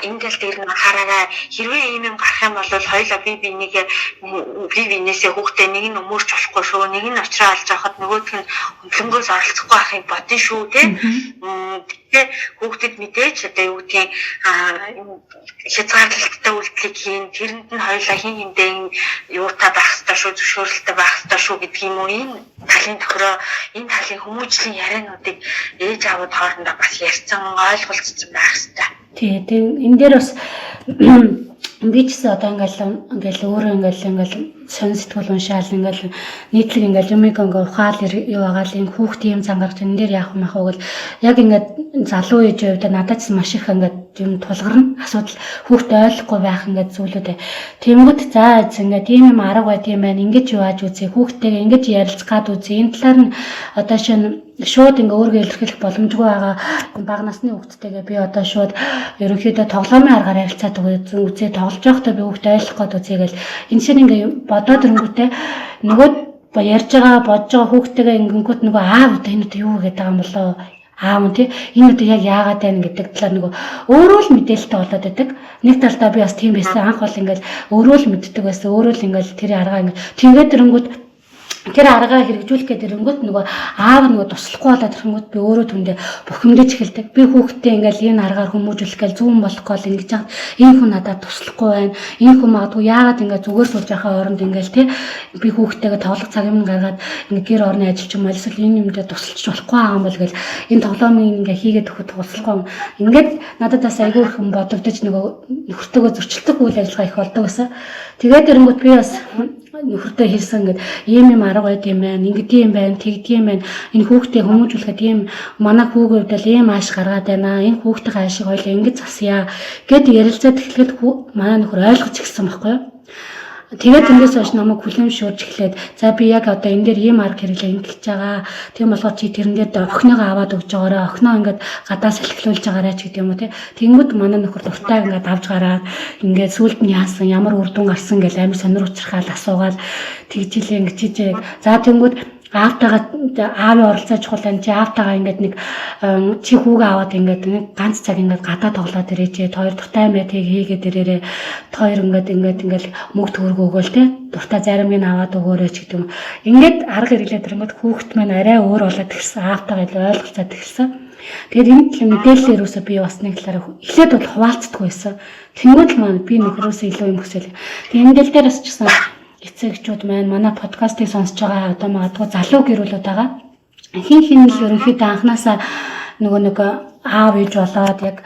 Энэ тал дээр нь анхаараарай. Хэрвээ ийм юм гарах юм бол хоёулаа би биенээсээ хүүхдээ нэг нь өмөрч болохгүй шүү, нэг нь очроо олж авахад нөгөөх нь хөндлөнгөөс оролцохгүй байхыг бодно шүү, тэ. Тэгэхээр хүүхдэд мэдээж одоо юу гэдгийг хязгаарлалттай үйлдэлийг хийн, тэрэнд нь хоёулаа хин хиндээ юутай байх ёстой шүү, зөвшөөрөлтэй байх ёстой шүү гэдэг юм уу. Энэ талын тохироо, энэ талын хүмүүжлийн яриануудыг ээж аавууд хоорондоо бас ярьсан, ойлголцсон байх ёстой. Тий, энэ дээр бас би ч гэсэн одоо ингээл өөрөө ингээл сонь сэтгүүл уншаал ингээл нийтлэг ингээл юмыг ингээ ухаал юу агаал энэ хүүхд ийм зан гарч энэ дээр яах юм ах вэ гэл яг ингээд залуу ээж хувьд надад ч маш их ингээд юм тулгарна асуудал хүүхд ойлгохгүй байх ингээд зүйлүүд. Тэнгүүд за ингээд ийм юм арга байд юм байна, ингэж юу ааж үзье, хүүхдтэйгээ ингэж ярилцах гад үзье. Энэ талаар нь одоо шинэ шууд ингээ өөрийгөө илэрхийлэх боломжгүй байгаа бага насны хүүхдтэйгээ би одоо шууд ерөнхийдөө тоглоомын аргаар ярилцаад үзье, тоглож байхдаа би хүүхдээ ойлгох гээд үзье гэл энэ шинэ ингээ бодоод ирэнгүүтээ Нөгөө ярьж байгаа, бодож байгаа хүүхдтэйгээ ингэнгүүт нөгөө аав одоо энэ одоо юу гэдэг байгаа юм болоо, аав нь тий энэ одоо яг яагаад байна гэдэг талаар нөгөө өөрөө л мэдээлэлтэй болоод байдаг. Нэг талдаа би бас тийм байсан. Анх бол ингээл өөрөө л мэддэг байсан. Өөрөө л ингээл тэр аргаа ингээд тэгээд ирэнгүүт тэр аргаа хэрэгжүүлэх гээд ирэнгүүт нөгөө аав нөгөө туслахгүй болоод ирэнгүүт би өөрөө түндэ бухимдаж эхэлдэг. Би хүүхдээ ингээл энэ аргаар хүмүүжүүлэх гээл зүүн болохгүй л ингэж яхад энэ хүн надад туслахгүй байна. Энэ хүн магадгүй яагаад ингээд зүгээр сууж байхаа оронд ингээл те би хүүхдтэйгээ тоглох цаг юм гаргаад ингээ гэр орны ажил ч юм уу эсвэл энэ юмдээ тусалж болохгүй байгаа юм бол гэл энэ тоглоомыг ингээ хийгээд өгөхөд туслахгүй. Ингээд надад бас айгүй их юм бодогдож нөгөө нөхөртөөгөө зөрчилдөх үйл ажиллагаа их болдог гэсэн. Тэгээд ирэнгүүт би бас нөхөртөө хэлсэн, ингээд ийм юм арга байд юм байна, ингэдэм юм байна, тэгдэм юм байна. Энэ хүүхдээ хүмүүжүүлэхэд ийм манай хүүгийн хувьд л ийм ааш гаргаад байна. Энэ хүүхдийн аашиг хоёлаа ингэж засъя гэд ярилцаад эхлэхэд манай нөхөр ойлгож эхэлсэн байхгүй юу? Тэгээд тэндээс хойш намайг хүлэмжшүүлж эхлээд, за би яг одоо энэ дээр ийм арга хэрэглээ ингэж байгаа. Тийм болохоор чи тэрэн дээр охиныгоо аваад өгч байгаарай. Охиноо ингээд гадаа салхилуулж байгаарай ч гэдэг юм уу тий. Тэнгүүд манай нөхөр дуртай ингээд авч гараад ингээд сүулт нь яасан, ямар үр дүн гарсан гэл амар сонир учрахаал асуугаал тэгжилээ ингэж чижээ. За тэнгүүд аавтайгаа, аавын оролцоо чухал байна. Чи аавтайгаа ингээд нэг чи хүүгээ аваад ингээд нэг ганц цаг ингээд гадаа тоглоод ирээч. Хоёр дуртай мэтийг хийгээд ирээрээ. Хоёр ингээд ингээд ингээд мөнгө төгрөг өгөөл те. Дуртай заримыг аваад өгөөрэй ч гэдэг юм. Ингээд арга хэрэглээд ирэнгүүт хүүхэд маань арай өөр болоод эхэлсэн. Аавтайгаа илүү ойлголцоод эхэлсэн. Тэгээд энэ төлөв мэдээлэл ерөөсөө би бас нэг талаараа эхлээд бол хуваалцдаггүй байсан. Тэнгүүд л маань би нөхрөөсөө илүү юм хүсэл. Тэгээд энэ дэл дээр бас ч гэсэн эцэг эхчүүд маань манай подкастыг сонсож байгаа одоо магадгүй залуу гэрүүлүүд байгаа. Хин хин л ерөнхийдөө анханасаа нөгөө нэг аав ээж болоод яг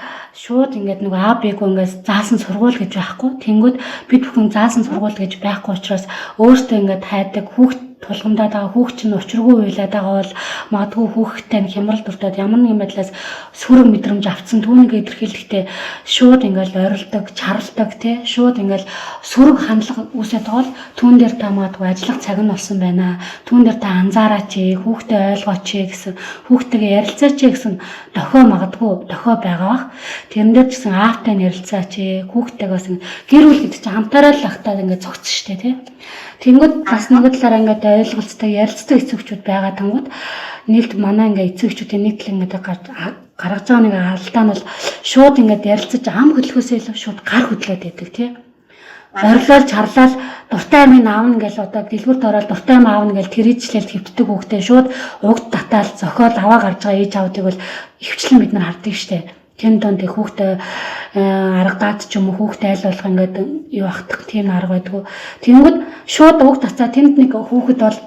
шууд ингээд нөгөө аав бийгүү ингээд заасан сургууль гэж байхгүй. Тэнгүүд бид бүхэн заасан сургууль гэж байхгүй учраас өөртөө ингээд хайдаг, хүүхд тулгамдаад байгаа, хүүхд чинь учиргүй уйлаад байгаа бол магадгүй хүүхэдтэй нь хямрал дуртад ямар нэгэн байдлаас сөрөг мэдрэмж авцсан, түүнийг илэрхийлэхдээ шууд ингээл орилдог, чарладаг тий, шууд ингээл сөрөг хандлага үүсээд байгаа бол түүн дээр та магадгүй ажиллах цаг нь болсон байна. Түүн дээр та анзаараач, хүүхдээ ойлгооч гэсэн, хүүхдтэйгээ ярилцаач гэсэн дохио магадгүй дохио байгаа бах. Тэрэн дээр ч гэсэн аавтай нь ярилцаач, хүүхдтэйгээ бас гэр бүл гэдэг чинь хамтаараа л ахтаа ингээд зогцсон штэ тий. Тэнгүүд бас нөгөө талаараа ингээд ойлголцтой ярилцдаг эцэгчүүд байгаа тэнгүүд нийлд манай ингээд эцэгчүүдийн нэг тал ингээд гаргаж байгаа нэг алдаа нь бол шууд ингээд ярилцаж ам хөдөлгөөсөө илүү шууд гар хөдлөөд байдаг тий. Орилол чарлал дуртай амийг аавна гэл одоо дэлгүүрт ороод дуртай ам аавна гэл тэр ижлэл хэвтдэг хүүхдээ шууд угд татаал зохиол аваа гарч байгаа ээж аавдыг бол ихвчлэн бид нар хардаг штэ. Тэн донд хүүхдээ аргадаад ч юм уу хүүхдээ аль болох ингээд юу ахдаг тийм арга байдгүй. Тэнгүүд шууд уг татаа тэнд нэг хүүхэд бол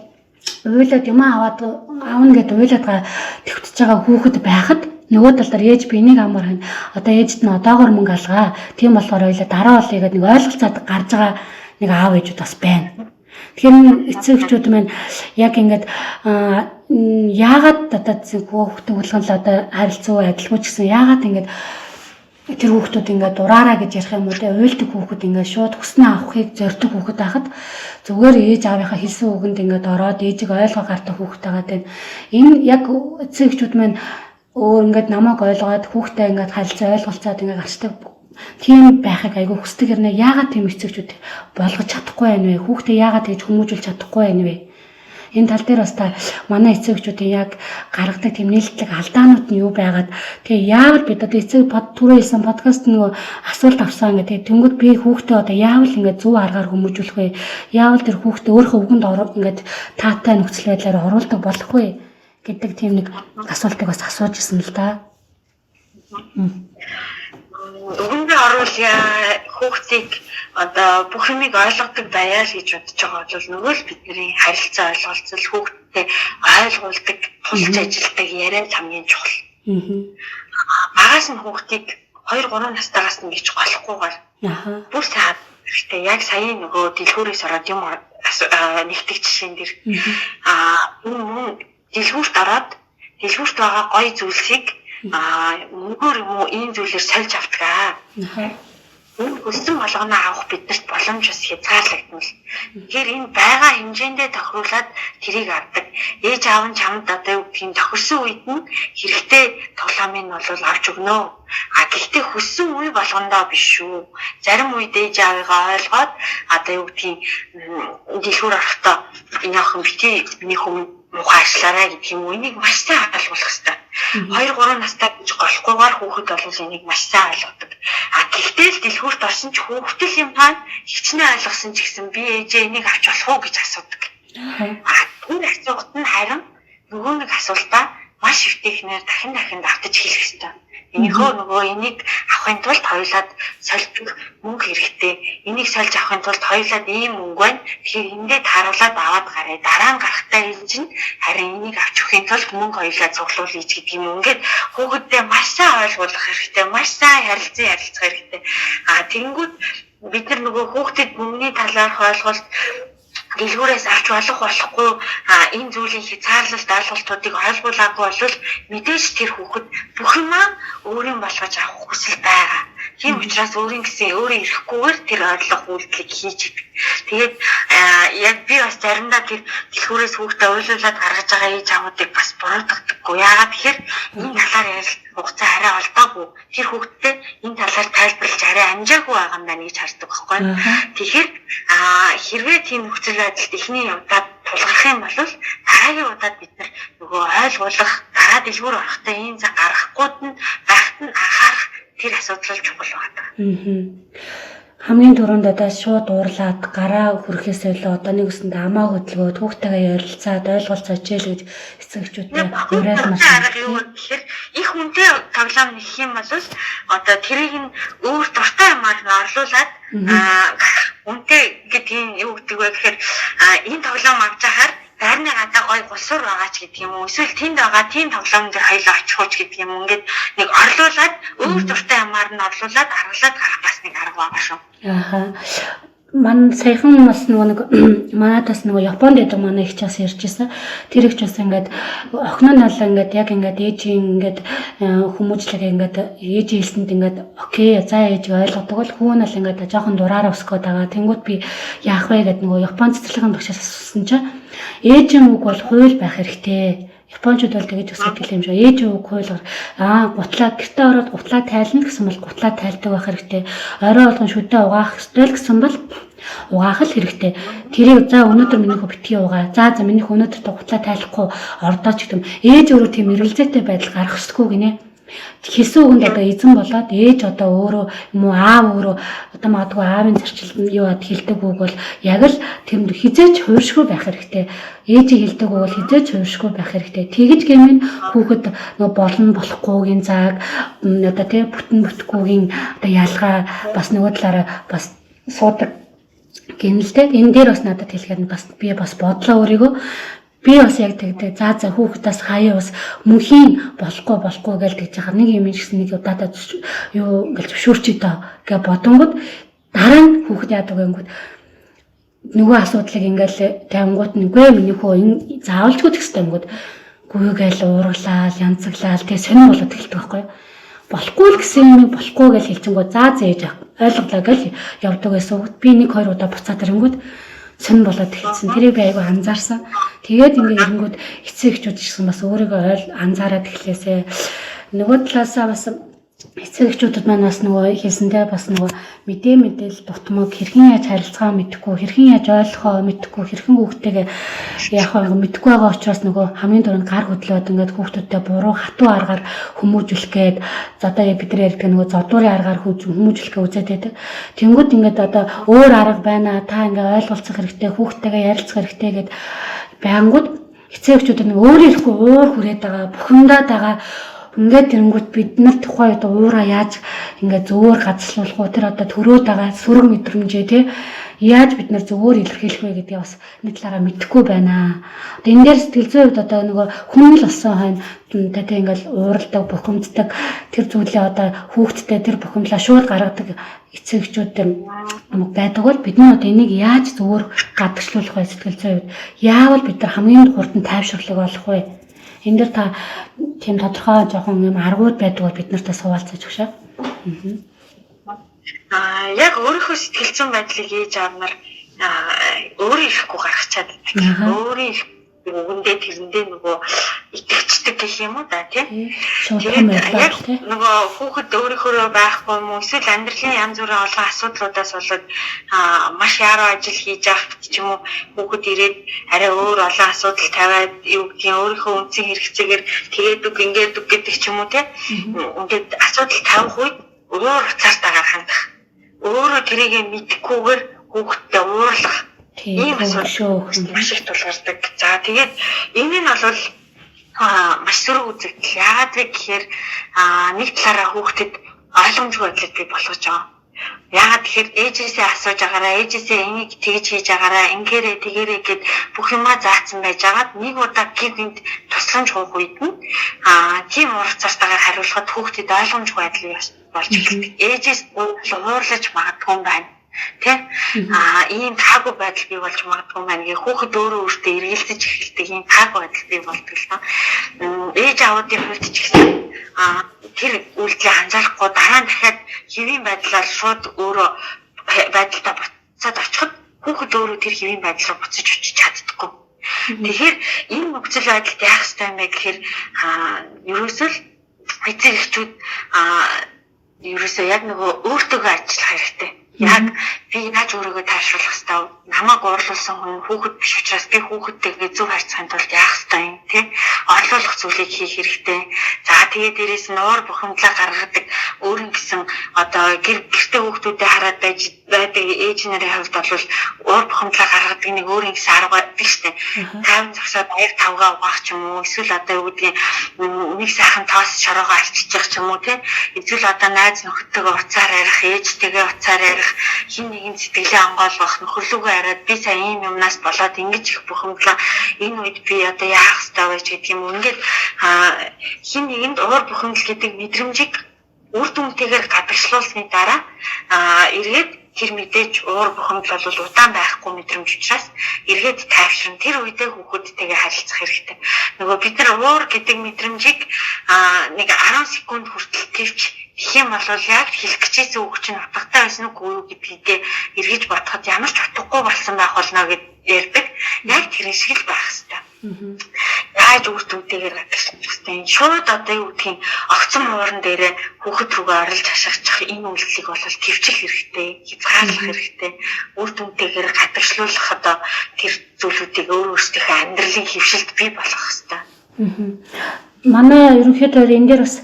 уйлаад юм аваад аавна гэд уйлаад тэгвтэж байгаа хүүхэд байхад нөгөө талаар ээж би энийг амар хань одоо ээжд нь одоогор мөнгө алгаа. Тийм болохоор ойлаа дараа болъё гэд нэг ойлголцоод гарч байгаа нэг аав ээжүүд бас байна. Тэгэхээр эцэг эхчүүд маань яг ингээд яагаад одоо хүүхдээ хүлгэн л одоо харилцуу адилгүй ч гэсэн яагаад ингээд тэр хүүхдүүд ингээд дураараа гэж ярих юм уу те, уйлдаг хүүхэд ингээд шууд хүснээ авахыг зорддог хүүхэд байхад зүгээр ээж аавынхаа хэлсэн үгэнд ингээд ороод ээжийг ойлгоо гардаг хүүхэд байгаа тань. Энэ яг эцэг эхчүүд маань өөр ингээд намайг ойлгоод хүүхдээ ингээд харилцаа ойлголцоод ингээд гарчдаг тийм байхыг айгүй хүсдэг хэрнээ яагаад тийм эцэгчүүд болгож чадахгүй байна вэ? Хүүхдээ яагаад тэгж хүмүүжүүлж чадахгүй байна вэ? Энэ тал дээр бас та манай эцэг эхчүүдийн яг гаргадаг тийм нийлдлэг алдаанууд нь юу байгаад, тэгээ яавал бид одоо эцэг под түрүү хэлсэн подкаст нөгөө асуулт авсан ингээ тэгээ тэнгууд би хүүхдээ одоо яавал ингээ зөв аргаар хүмүүжүүлэх вэ? Яавал тэр хүүхдээ өөрийнхөө үгэнд ингээд таатай нөхцөл байдлаар оруулдаг болох вэ гэдэг тийм нэг асуултыг бас асууж ирсэн л да. Үгэндээ оруулъя, хүүхдийг одоо бүх юмыг ойлгодог байя л гэж бодож байгаа бол нөгөө л бидний харилцаа ойлголцол, хүүхдтэй ойлгуулдаг, тулж ажилдаг яриа л хамгийн чухал. Багаас нь хүүхдийг 2 3 настайгаас нь гэж голохгүйгээр. Бүр сайн хэрэгтэй. Яг сая нөгөө дэлгүүрээс ороод юм нэгтгэх жишээн дээр мөн дэлгүүрт ороод дэлгүүрт байгаа гоё зүйлсийг мөнгөөр юм уу ийм зүйлээр сольж авдаг. Энэ хүссэн болгоноо авах биднэрт боломж бас хязгаарлагдана. Тэгэхээр энэ байгаа хэмжээндээ тохируулаад тэрийг авдаг. Ээж аав нь чамд одоо юу гэдгийг тохирсон үед нь хэрэгтэй тоглоомыг нь бол авч өгнө. А гэхдээ хүссэн үе болгондоо биш шүү. Зарим үед ээж аавыгаа ойлгоод одоо юу гэдгийг дэлгүүр орохдоо энэ охин бити миний хүм муухай ажиллаарай гэдэг юм уу, энийг маш сайн ойлгох хэрэгтэй. 2 3 настай гэж голохгүйгээр хүүхэд бол энийг маш сайн ойлгодог. А гэхдээ л дэлгүүрт орсон ч хүүхдэл юм хаан хичнээн ойлгосон ч гэсэн би ээжээ энийг авч болох уу гэж асуудаг. А тэр асуулт нь харин нөгөө нэг асуултаа маш эвтэйхнээр дахин дахин давтаж хэлэх ёстой. Энийхөө нөгөө энийг авахын тулд хоёулаад сольж мөнгө хэрэгтэй. Энийг сольж авахын тулд хоёулаад ийм мөнгө байна. Тэгэхээр эндээ тааруулаад аваад гараа. Дараа нь гарахтаа ээж нь харин энийг авч өгөхийн тулд мөнгө хоёулаа цуглуулъя гэдэг юм. Ингээд хүүхэддээ маш сайн ойлгуулах хэрэгтэй. Маш сайн харилцан ярилцах хэрэгтэй. А тэгэнгүүт бид нар нөгөө хүүхдэд мөнгөний талаарх ойлголт, дэлгүүрээс авч болох болохгүй энэ зүйлийн хязгаарлалт ойлголтуудыг ойлгуулаагүй бол мэдээж тэр хүүхэд бүх юмаа өөрийн болгож авах хүсэл байгаа. Тийм учраас өөрийн гэсэн өөрийн эрхгүйгээр тэр ойрлох үйлдэлийг хийж идэг. Тэгээд яг би бас заримдаа тэр дэлгүүрээс хүүхдээ уйлуулад гаргаж байгаа ээж аавуудыг бас буруутгадаггүй. Яагаад тэгэхээр энэ талаар ярилцах хугацаа арай олдоогүй. Тэр хүүхдтэй энэ талаар тайлбарлаж арай амжаагүй байгаа юм байна гэж хардаг байхгүй. Тэгэхээр хэрвээ тийм нөхцөл байдалд эхний удаад тулгарх юм бол дараагийн удаад бид нар нөгөө ойлгуулах, дараа дэлгүүр орохдоо ийм цаг гаргахгүйд нь байхад нь анхаарах тэр асуудал чухал байна. Хамгийн түрүүнд одоо шууд уурлаад гараа хүрэхээс илүү одоо нэг үсэндээ амаа хөдөлгөөд хүүхдтэйгээ ярилцаад ойлголцоо хичээл гэж эцэг эхчүүдтэй уриалмаар арга юу гэхээр их үнэтэй тоглоом нэх юм бол одоо тэрийг нь өөр дуртай юмар нь орлуулад үнэтэй гэдгийг юу гэдэг вэ гэхээр энэ тоглоом авч яхаар байрны гадаа гой гулсуур байгаа ч гэдэг юм уу, эсвэл тэнд байгаа тийм тоглоом дээр хоёлоо очих уу ч гэдэг юм уу, ингээд нэг орлуулад өөр дуртай юмар нь орлуулад аргалаад гарах бас нэг арга байгаа шүү. Ааха. Ман саяхан бас нөгөө нэг манад бас нөгөө Японд байдаг манай их бас ярьж байсан. Тэр их бас ингээд охин нь бол ингээд яг ингээд ээжийн ингээд хүмүүжлэг ингээд ээжийн хэлсэнд ингээд окей за ээж ойлгодог бол хүү нь бол ингээд жоохон дураараа өсгөөд байгаа. Тэнгүүд би яах вэ гэд нөгөө Япон цэцэрлэгийн багшаас асуусан чинь ээжийн үг бол хууль байх хэрэгтэй. Япончууд бол тэгэж өсгөдөг юм шиг. Ээжийн үг хууль гутлаа гэртээ ороод гутлаа тайлна гэсэн бол гутлаа тайлдаг байх хэрэгтэй. Орой болгон шүдээ угаах ёстой л гэсэн бол угаах л хэрэгтэй. Тэрийг за өнөөдөр миний хөө битгий угаа. За за миний хөө өнөөдөр гутлаа тайлахгүй ордоо ч гэдэм. Ээж өөрөө тийм эргэлзээтэй байдал гаргах ёсгүй гинэ. Хэлсэн үгэнд одоо эзэн болоод ээж одоо өөрөө юм уу аав өөрөө одоо магадгүй аавын зарчил юу ад хэлдэг үг бол яг л тэнд хизээч хууршгүй байх хэрэгтэй. Ээжийн хэлдэг үг бол хизээч хууршгүй байх хэрэгтэй. Тэгэж гэмэн хүүхэд нөгөө болно болохгүйгийн зааг одоо тий бүтэн бүтгүйгийн одоо ялгаа бас нөгөө талаараа бас суудаг гэнэ л дээ. Энэ дээр бас надад хэлэхээр бас би бас бодлоо өөрийгөө. Би бас яг тэгдэг. За за хүүхдээс хаяа бас мөнхийн болохгүй болохгүй гэж тэгж яхаа нэг юм ихсэн нэг удаадаа юу ингээл зөвшөөрчий доо гэж бодонгод дараа нь хүүхэд яадаг гэнгүүт нөгөө асуудлыг ингээл тавингууд нь үгүй миний хөө энэ заавалжгүй тэгстэй тэнгүүд гүй гээл уурлаал янзаглаал тэгээ сонин болоод эхэлдэг байхгүй юу? Болохгүй л гэсэн юм болохгүй гэж хэлчихэнгүү за зээж ойлголоо гэж явдаг байсан. Би нэг хоёр удаа буцаад ирэнгүүт сонин болоод эхэлсэн. Тэрийг би айгүй анзаарсан. Тэгээд ингээ ирэнгүүт эцэг эхчүүд ч гэсэн бас өөрийгөө ойл анзаараад эхлээсэ. Нөгөө талаасаа бас эцэг эхчүүдэд маань бас нөгөө хэлсэндээ бас нөгөө мэдээ мэдээл дутмаг хэрхэн яаж харилцгаа мэдэхгүй, хэрхэн яаж ойлгохоо мэдэхгүй, хэрхэн хүүхдтэйгээ яах вэ мэдэхгүй байгаа учраас нөгөө хамгийн түрүүнд гар хөдлөөд ингээд хүүхдүүдтэй буруу хатуу аргаар хүмүүжүүлэх гээд одоо бид нар ярьдаг нөгөө зодуурын аргаар хүмүүжүүлэх гээд үзээд байдаг. Тэнгүүд ингээд одоо өөр арга байна, та ингээд ойлголцох хэрэгтэй, хүүхдтэйгээ ярилцах хэрэгтэй гэд байнгут эцэг эхчүүд нэг өөр ирэхгүй уур хүрээд байгаа, бухимдаад байгаа. Ингээд тэрэнгүүт бид нар тухайн үед уураа яаж ингээд зөөр газарлуулах уу, тэр одоо төрөөд байгаа сөрөг мэдрэмжээ тий яаж бид нар зөвөр илэрхийлэх вэ гэдгийг бас нэг талаараа мэдэхгүй байна. Одоо энэ дээр сэтгэл зүйн хувьд одоо нөгөө хүн л болсон хойно тэ ингээд ууралдаг, бухимддаг тэр зүйлээ одоо хүүхдтэй тэр бухимдлаа шууд гаргадаг эцэг эхчүүд байдаг бол бид нар одоо энийг яаж зөвөр гадагшлуулах вэ сэтгэл зүйн хувьд? Яавал бид нар хамгийн хурдан тайвширлаг олох вэ? Энэ дэр та тийм тодорхой жоохон юм аргууд байдаг бол бид нартай суулцаж өгшөө. Яг өөрийнхөө сэтгэл зүйн байдлыг ээж аав нар өөрөө ирэхгүй гаргах чаддаг. Өөрөө үгэндээ тэрэндээ нөгөө итгэждэг гэх юм уу да тийм. Тэгээд яг нөгөө хүүхэд өөрийнхөө байхгүй юм уу эсвэл амьдралын янз бүрийн олон асуудлуудаас болоод маш яруу ажил хийж явахт ч юм уу хүүхэд ирээд арай өөр олон асуудал тавиад юу гэдгийг өөрийнхөө үндсэн хэрэгцээгээр тэгээд үг ингээд үг гэдэг ч юм уу тийм. Ингээд асуудал тавих үед өөр уцаартайгаар хандах. Өөрөө тэрийг мэдэхгүйгээр хүүхэдтэй уурлах. Тийм асуудал маш их тулгардаг. За тэгээд энэ нь бол маш сөрөг үзэгдэл. Яагаад вэ гэхээр нэг талаараа хүүхдэд ойлгомжгүй байдлыг бий болгож байгаа. Яагаад тэгэхээр ээжээсээ асууж байгаараа, ээжээсээ энийг тэгж хийж байгаараа, ингээрээ тэгэрээ гэд бүх юмаа заасан байж байгаад нэг удаа гинт тусламж хуух үед нь тийм урагцаартайгаар хариулахад хүүхдэд ойлгомжгүй байдал болж эхэлдэг. Ээжээс уурлаж магадгүй юм байна. Тэ? Ийм таагүй байдал бий болж магадгүй маань гэх хүүхэд өөрөө өөртөө эргэлзэж эхэлдэг ийм таагүй байдал бий болдог л доо. Ээж аавуудын хувьд ч гэсэн тэр үйлдэлийг анзаарахгүй дараа нь дахиад хэвийн байдлаар шууд өөрөө байдалтай буцаад очиход хүүхэд өөрөө тэр хэвийн байдал руу буцаж очиж чаддаггүй. Тэгэхээр энэ нөхцөл байдалд яах ёстой юм бэ гэхээр ерөөсөө л эцэг эхчүүд ерөөсөө яг нөгөө өөртөөгөө ажиллах хэрэгтэй. Яг би яаж өөрийгөө тайвшруулах ёстой вэ? Намайг уурлуулсан хүн хүүхэд биш учраас би хүүхэдтэйгээ зөв харьцахын тулд яах ёстой юм те? Орлуулах зүйлийг хийх хэрэгтэй. За тэгээд дээрээс нь уур бухимдлаа гаргадаг өөр нь гэсэн одоо гэртээ хүүхдүүдэд хараад байж байдаг ээж нарын хувьд бол уур бухимдлаа гаргадаг нэг өөр юм гэсэн арга байдаг шүү дээ. 50 зогсоод аяг тавгаа угаах ч юм уу эсвэл одоо юу гэдгийг нэг сайхан тоос шороогоо арчиж ч юм уу те? Эсвэл одоо найз нөхдөдөө уцаар ярих, ээжтэйгээ уцаар ярих, хин нэгэн сэтгэлээ онгойлгох, нөхөрлөгөө яриад би сая ийм юмнаас болоод ингэж их бухимдлаа. Энэ үед би одоо яах ёстой вэ гэдэг юм. Ингээд хин нэгэнд уур бухимдал гэдэг мэдрэмжийг үр дүнтэйгээр гадагшлуулсны дараа эргээд тэр мэдээж уур бухимдал бол удаан байхгүй мэдрэмж учраас эргээд тайвширна. Тэр үедээ хүүхэдтэйгээ харилцах хэрэгтэй. Нөгөө бид нар уур гэдэг мэдрэмжийг нэг 10 секунд хүртэл твч гэх юм бол яг хэлэх гэжсэн үг чинь утгатай байсан уу юу гэдгийг эргэж бодоход ямар ч утгагүй болсон байх болно гэд ярьдаг. Яг тэр шиг л байх хэрэгтэй. Яаж үр дүнтэйгээр гадагшлах хэрэгтэй. Шууд одоо юу гэдгийг огцон ууран дээрээ хүүхэд рүүгээ орилж хашгичих энэ үйлдэлийг бол төвчлэх хэрэгтэй, хязгаарлах хэрэгтэй. Үр дүнтэйгээр гадагшлуулах одоо тэр зүйлүүдийг өөр өөрсдийнхөө амьдралын хэвшилд бий болгох хэрэгтэй. Манай ерөнхийдөө энэ дээр бас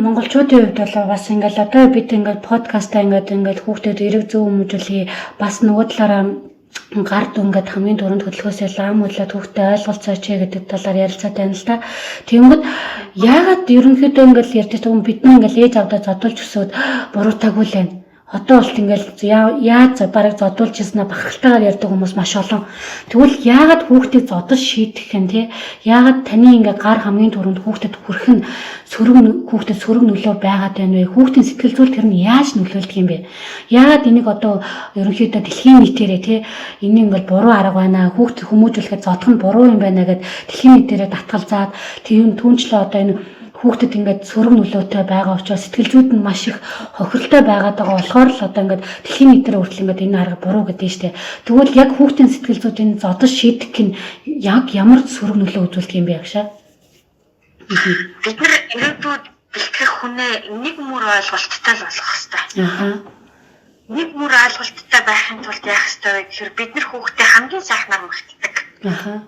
монголчуудын хувьд бол бас ингээл одоо бид ингээд подкастаа ингээд хүүхдэд эрэг зөв хүмүүжүүлэе, бас нөгөө талаараа гар дүнгээд хамгийн түрүүнд хөдөлгөөсөө лам үлээд хүүхдээ ойлголцооч гэдэг талаар ярилцаад байна л да. Тэнгүүд яагаад ерөнхийдөө ингээл ярьдаг юм бид нар ингээл ээж авдаа зодуулж өсөөд буруутаагүй л байна. Одоо болт ингээл яаж бараг зодуулж ирсэн бахархалтайгаар ярьдаг хүмүүс маш олон. Тэгвэл яагаад хүүхдийг зодож шийдэх юм те? Яагаад таны ингээ гар хамгийн түрүүнд хүүхдэд хүрэх нь сөрөг хүүхдэд сөрөг нөлөө байгаад байна вэ? Хүүхдийн сэтгэл зүйн тэр нь яаж нөлөөлдөг юм бэ? Яагаад энийг одоо ерөнхийдөө дэлхийн нийтээрээ те энэ ингээл буруу арга байна. Хүүхдэд хүмүүжүүлэхэд зодох нь буруу юм байна гэд дэлхийн нийтээрээ татгалзаад тийм түнчлээ одоо энэ хүүхдэд ингээд сөрөг нөлөөтэй байгаа учраас сэтгэл зүйд нь маш их хохиролтой байгаад байгаа болохоор л одоо ингээд дэлхийн нийтээр хүртэл ингээд энэ арга буруу гэдэг нь штэ. Тэгвэл яг хүүхдийн сэтгэл зүйд энэ зодож шийдэх нь яг ямар сөрөг нөлөө үзүүлдэг юм бэ агшаа? Бид нар ирээдүйд бэлтгэх хүнээ нэг мөр ойлголттой л болох хэвээр. Нэг мөр ойлголттой байхын тулд яах ёстой вэ гэхээр бид нар хүүхдээ хамгийн сайхнаар магтдаг.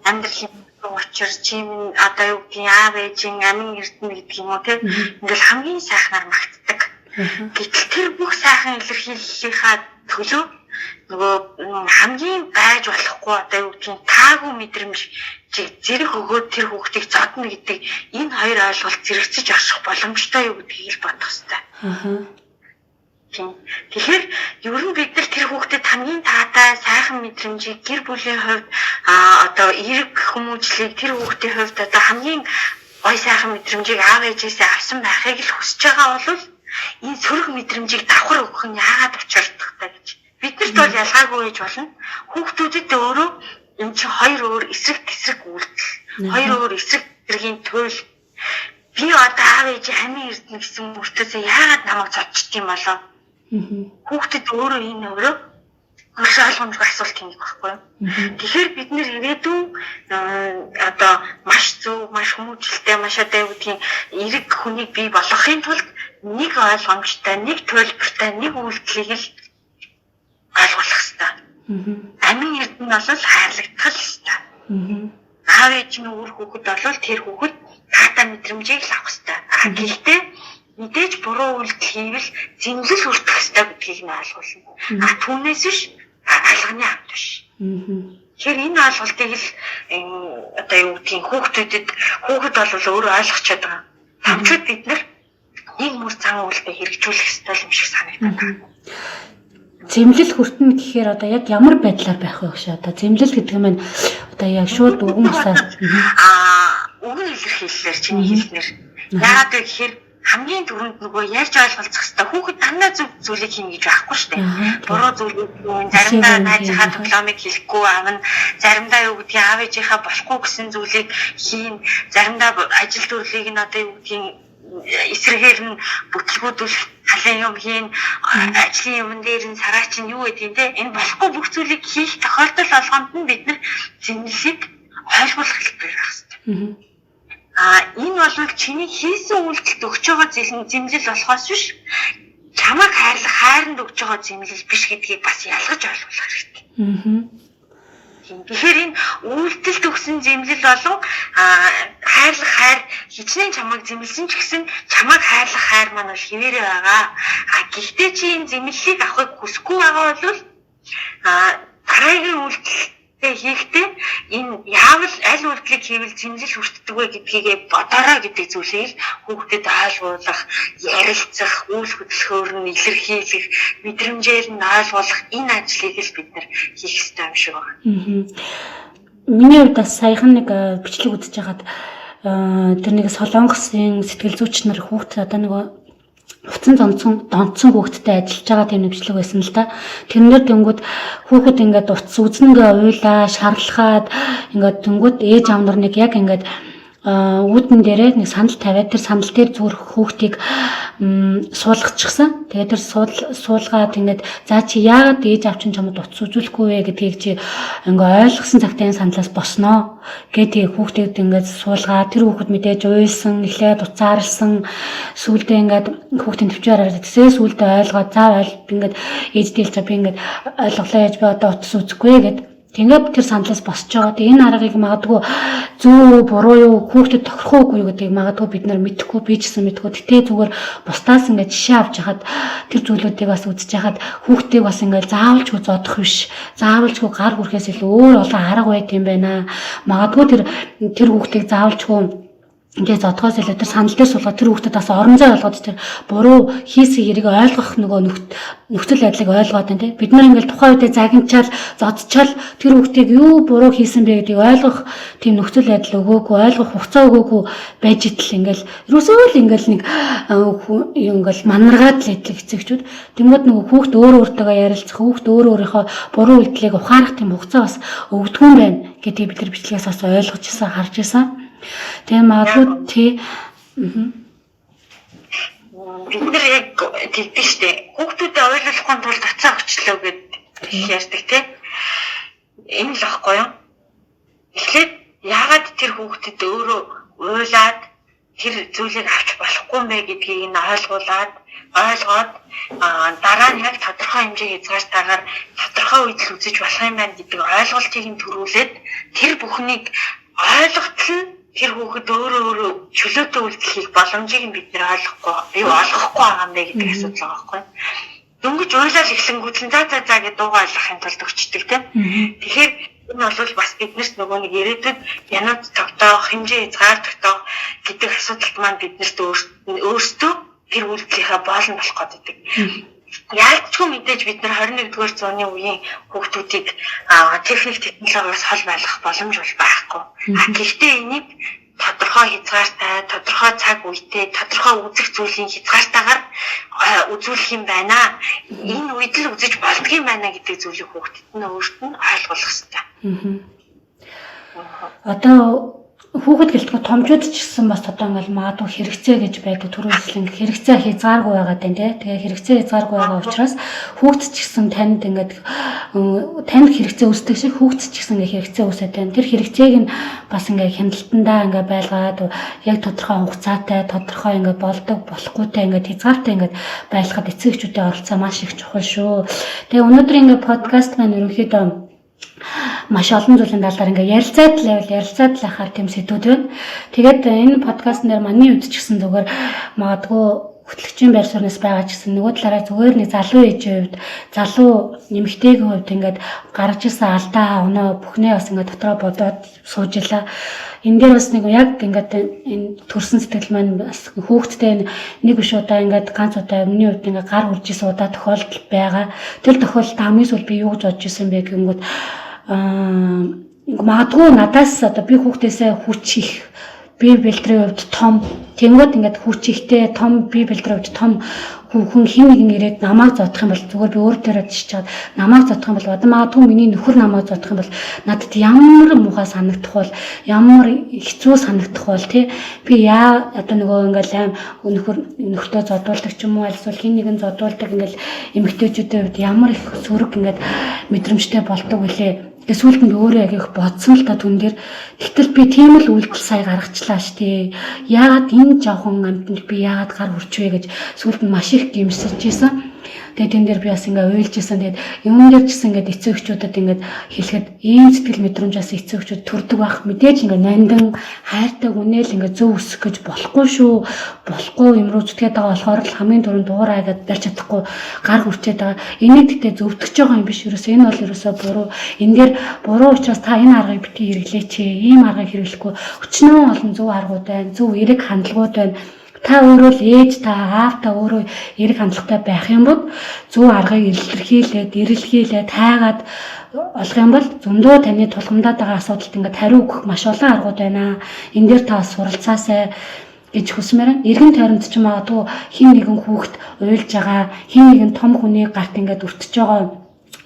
Амьдралын учир чим одоо юу гэдгийг аав ээжийн амин эрдэнэ гэдэг юм уу те ингээл хамгийн сайхнаар магтдаг. Гэтэл тэр бүх сайхан илэрхийллийнхаа төлөө нөгөө хамгийн байж болохгүй одоо юу гэдгийг таагүй мэдрэмж зэрэг өгөөд тэр хүүхдийг зодно гэдэг энэ хоёр ойлголт зэрэгцэж орших боломжтой юу гэдгийг л бодох хэрэгтэй. Тэгэхээр ер нь бид нар тэр хүүхдэд хамгийн таатай сайхан мэдрэмжийг гэр бүлийн хувьд одоо эерэг хүмүүжлийг тэр хүүхдийн хувьд одоо хамгийн гой сайхан мэдрэмжийг аав ээжээсээ авсан байхыг л хүсэж байгаа бол энэ сөрөг мэдрэмжийг давхар өгөх нь яагаад учирдахтай гэж. Биднэрт бол ялгаагүй байж болно. Хүүхдүүдэд өөрөө энэ чинь хоёр өөр эсрэг тесрэг үйлдэл. Хоёр өөр эсрэг зэргийн туйл. Би одоо аав ээжийн амийн эрдэнэ гэсэн мөртөөсөө яагаад намайг зодчт юм болоо? Хүүхдэд өөрөө энэ өөрөө маш ойлгомжгүй асуулт юм байхгүй юу? Тэгэхээр бид нэр ирээдүйн одоо маш зөв, маш хүмүүжлэлтэй, маш одоо юу гэдгийг эрэг хүнийг бий болгохын тулд нэг ойлгомжтой, нэг төлбөртэй, нэг үйлдэлийг л ойлгох хэрэгтэй. Амин эрдэнэ бол хайрлагдах л ёстой. Аав ээж нь үр хүүхэд бол тэр хүүхэд таатай мэдрэмжийг л авах ёстой. А гэхдээ мэдээж буруу үйлдэл хийвэл зэмлэл хүртэх ёстой гэдгийг нь ойлгуулна. А түүнээс биш алганы хамт биш. Тэгэхээр энэ ойлголтыг л одоо юу гэдгийг хүүхдүүдэд хүүхэд бол өөрөө ойлгочоод байгаа. Томчууд бид нар нэг мөр зан үйлдэл хэрэгжүүлэх ёстой юм шиг санагдаад байна. Зэмлэл хүртэнэ гэхээр одоо яг ямар байдлаар байх вэ гэж одоо зэмлэл гэдэг нь одоо яг шууд үгэн усаар үгэн илэрхийллээр чиний хэлснээр. Яагаад вэ гэхээр хамгийн түрүүнд нөгөө ярьж ойлголцох хэвээр хүүхэд дандаа зөв зүйлийг хийнэ гэж байхгүй шүү дээ. Буруу зүйлийг хийнэ, заримдаа найзынхаа тоглоомыг хэлэхгүй аав нь, заримдаа юу гэдгийг аав ээжийнхаа болохгүй гэсэн зүйлийг хийнэ, заримдаа ажил төрлийг нь одоо юу гэдгийг эсрэгээр нь бүтлгүүдүүлэх талын юм хийн, ажлын юмн дээр нь сараа чинь юу гэдэг юм те, энэ болохгүй бүх зүйлийг хийх тохиолдол болгонд нь бид нар зэмлэлийг ойлгуулах хэлбэр байх хэрэгтэй. А энэ бол чиний хийсэн үйлдэлд өгч байгаа зэмлэл болохоос биш, чамайг хайрлах хайранд өгч байгаа зэмлэл биш гэдгийг бас ялгаж ойлгох хэрэгтэй. Тэгэхээр энэ үйлдэлд өгсөн зэмлэл болон хайрлах хайр хичнээн чамайг зэмлсэн ч гэсэн чамайг хайрлах хайр маань бол хിവэрэ байгаа. А гэхдээ чи энэ зэмлэлийг авахыг хүсэхгүй байгаа бол дараагийн үйлдэл хийхдээ энэ яавал аль үйлдэлийг хийвэл зэмлэл хүртдэг вэ гэдгийг бодорой гэдэг зүйлийг хүүхдэд ойлгуулах, ярилцах, үйл хөдлөхөөр нь илэрхийлэх, мэдрэмжээр нь ойлгуулах энэ ажлыг л бид нар хийх ёстой юм шиг байна. Миний хувьд бас саяхан нэг бичлэг үзэж байхад тэр нэг Солонгосын сэтгэл зүйч нар хүүхд одоо нэг утсан донцсон хүүхэдтэй ажиллаж байгаа тийм бичлэг байсан л да. Тэрнэр тэнгүүд хүүхэд ингээд утас үзнэнгээ уйлаа, шарлахад ингээд тэнгүүд ээж аав нар нэг яг ингээд үүдэн дээрээ нэг сандал тавиад тэр сандал дээр зүгээр хүүхдийг суулгачихсан. Тэгээд тэр суулгаад ингээд за чи яагаад ээж аав чинь чамд утас үзүүлэхгүй вэ гэдгийг чи ингээ ойлгосон цагт энэ сандлаас босноо гэдэг хүүхдүүд ингээд суулгаад тэр хүүхэд мэдээж уйлсан, эхлээд уцаарлсан, сүүлдээ ингээд хүүхдийн төвчээр хараад тэсээ сүүлдээ ойлгоод за ингээд ээж дийл за би ингээд ойлголоо ээж би одоо утас үзэхгүй гэд. Тэгээд тэр сандлаас босч байгаа. Тэгээ энэ аргыг магадгүй зөв буруу юу хүүхдэд тохирох уугүй юу гэдгийг магадгүй бид нар мэдэхгүй, би ч гэсэн мэдэхгүй. Гэтэ зүгээр бусдаас ингээд жишээ авч хахад тэр зүйлүүдийг бас үзэж хахад хүүхдийг бас ингээд заавалчгүй зодох биш. Заавалчгүй гар хүрхээс илүү өөр олон арга байт юм байна. Магадгүй тэр хүүхдийг заавалчгүй ингээд зодхоос илүү тэр сандал дээр суулгаад тэр хүүхдэд бас орон зай олгоод тэр буруу хийсэн хэрийг ойлгох нөгөө нөхцөл байдлыг ойлгоод байна тийм. Бид нар ингээд тухайн үедээ загинчаал зодчаал тэр хүүхдийг юу буруу хийсэн бэ гэдгийг ойлгох тийм нөхцөл байдал өгөөгүй, ойлгох хугацаа өгөөгүй байж итэл ингээд ерөөсөө л ингээд нэг ингээд манаргаад л идэл эцэгчүүд. Тэнгүүд нөгөө хүүхд өөр өөртөө ярилцах, хүүхд өөр өөрийнхөө буруу үйлдэлийг ухаарах тийм хугацаа бас өгдөггүй юм байна гэдгийг бид нар бичлэгээс бас ойлгож исэн, харж исэн. Тэгээ магадгүй тий бид нар яг тэгдэг штэ. Хүүхдүүдэд ойлгохгүй тулд уцаа өгчлөө гэд ярьдаг тий. Энэ л аахгүй юу? Эхлээд яагаад тэр хүүхдэд өөрөө уйлаад тэр зүйлийг авч болохгүй мэ гэдгийг нь ойлгуулад ойлгоод дараа нь яг тодорхой хэмжээ хязгаартайгаар тодорхой үед л үзэж болох юм байна гэдэг ойлголтыг нь төрүүлээд тэр бүхнийг ойлготол нь тэр хүүхэд өөрөө өөрөө чөлөөтэй үйлдэл хийх боломжийг нь бид нэр ойлгохгүй, олгохгүй байгаа юм бэ гэдэг асуудал байгаа байхгүй. Дөнгөж уйлал эхлэнгүүт нь за за за гэж дуугаа ойлгохын тулд өчтдөг тийм. Тэгэхээр энэ бол бас биднэрт нөгөө нэг ирээдүйд янууд тогтоох, хэмжээ хязгаар тогтоох гэдэг асуудалд маань биднэрт өөрсдөө тэр үйлдэлийнхаа боолн болох гэдэг. Яалтчгүй мэдээж бид нар 21-р зууны үеийн хүүхдүүдийг техник технологиос хол байлгах боломж бол байхгүй. Гэхдээ энийг тодорхой хязгаартай, тодорхой цаг үетэй, тодорхой үзэх зүйлийн хязгаартайгаар үзүүлэх юм байна. Энэ үед л үзэж болдго юм байна гэдэг зүйлийг хүүхдэд нь өөрт нь ойлгуулах хэрэгтэй. Одоо Хүүхэд гэлтгүй томчууд ч гэсэн бас одоо ингээл магадгүй хэрэгцээ гэж байдаг. Түрүү хэлсэн хэрэгцээ хязгааргүй байгаа даа тий. Тэгээ хэрэгцээ хязгааргүй байгаа учраас хүүхэд ч гэсэн танд ингээд танд хэрэгцээ үүсдэг шиг хүүхэд ч гэсэн ингээд хэрэгцээ үүсээд байна. Тэр хэрэгцээг нь бас ингээд хяналтандаа ингээд байлгаад яг тодорхой хугацаатай, тодорхой ингээд болдог, болохгүйтэй ингээд хязгаартай ингээд байлгахад эцэг эхчүүдийн оролцоо маш их чухал шүү. Тэгээ өнөөдөр ингээд подкаст маань ерөнхийдөө маш олон зүйлийн талаар ингээ ярилцаад л байвал ярилцаад л байхаар тийм сэдвүүд байна. Тэгээд энэ подкаст нэр миний хувьд ч гэсэн зүгээр магадгүй хөтлөгчийн байр сууриас байгаа ч гэсэн нөгөө талаараа зүгээр нэг залуу ээжийн хувьд, залуу нэмэгтэйгийн хувьд ингээд гаргаж ирсэн алдаа, оноо бүхнээ бас ингээд дотроо бодоод сууж илаа. Энэ дээр бас нэг яг ингээд энэ төрсэн сэтгэл маань бас хүүхдтэй нэг биш удаа ингээд ганц удаа миний хувьд ингээд гар хурж исэн удаа тохиолдол байгаа. Тэр тохиолдолд хамгийн сүүл би юу гэж бодож исэн бэ гэнгүүт магадгүй надаас одоо би хүүхдээсээ хүч их бие бэлдрийн хувьд том тэнгууд ингээд хүч ихтэй том бие бэлдрийн хувьд том хүн хин нэгэн ирээд намайг зодох юм бол зүгээр би өөр дээрээ жишчээд намайг зодох юм бол одоо магадгүй миний нөхөр намайг зодох юм бол надад ямар муухай санагдах бол, ямар хэцүү санагдах бол тий би яа одоо нөгөө ингээл аим нөхөр нөхөртөө зодуулдаг ч юм уу альсвал хин нэгэн зодуулдаг ингээл эмэгтэйчүүдийн хувьд ямар их сөрөг ингээд мэдрэмжтэй болдог вүлээ. Тэгээ сүүлд нь би өөрөө яг их бодсон л та түн дээр. Тэгтэл би тийм л үйлдэл сая гаргачлаа штэ. Яагаад энэ жоохон амьтанд би яагаад гар хүрч вэ гэж сүүлд нь маш их гэмсэж исэн. Тэгээ тэн дээр би бас ингээ уйлж исэн. Тэгээд юм дээр ч гэсэн ингээд эцэг эхчүүдэд ингээд хэлэхэд ийм сэтгэл мэдрэмжээс эцэг эхчүүд төрдөг байх. Мэдээж ингээ нандин хайртай үнээл ингээ зөв өсөх гэж болохгүй шүү. Болохгүй юм руу зүтгээд байгаа болохоор л хамгийн түрүүнд дуурай гэдээ барьж чадахгүй гар хүрчээд байгаа. Энийг тэгтээ зөвтгөж байгаа юм биш. Ерөөсөө энэ бол ерөөсөө буруу. Энэ дээр буруу учраас та энэ аргыг битгий хэрэглээч. Ийм аргыг хэрэглэхгүй. Өчнөө олон зөв аргууд байна. Зөв эерэг хандлагууд байна. Та өөрөө л ээж та аав та өөрөө эерэг хандлагатай байх юм бол зөв аргыг илэрхийлээд, эрэлхийлээд, тайгаад олох юм бол зөндөө таны тулгамдаад байгаа асуудалд ингээд хариу өгөх маш олон аргууд байна. Энэ дээр та бас суралцаасай гэж хүсмээр байна. Эргэн тойронд ч магадгүй хин нэгэн хүүхэд уйлж байгаа, хин нэгэн том хүний гарт ингээд өртөж байгаа,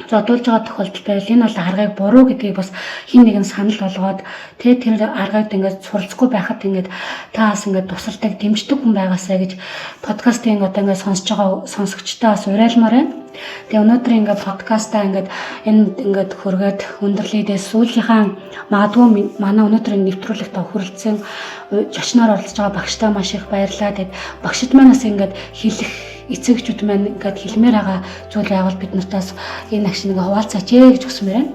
зодуулж байгаа тохиолдол байвал энэ бол аргыг буруу гэдгийг бас хин нэгэн санал болгоод тэ тэр аргыг ингээд суралцахгүй байхад ингээд та бас ингээд тусалдаг, дэмждэг хүн байгаасай гэж подкастын одоо ингээд сонсож байгаа сонсогчдоо бас уриалмаар байна. Тэгээ өнөөдөр ингээд подкастаа ингээд энд ингээд хөргөөд өндөрлөйдээ сүүлийнхаа магадгүй манай өнөөдрийн нэвтрүүлэгт хүрэлцэн зочноор оролцож байгаа багштай маш их баярлалаа. Тэгээд багшид манаас ингээд хэлэх эцэг эхчүүд маань ингээд хэлмээр байгаа зүйл байвал бид нартаас энэ агш нэг хуваалцаач ээ гэж хүсмээр байна.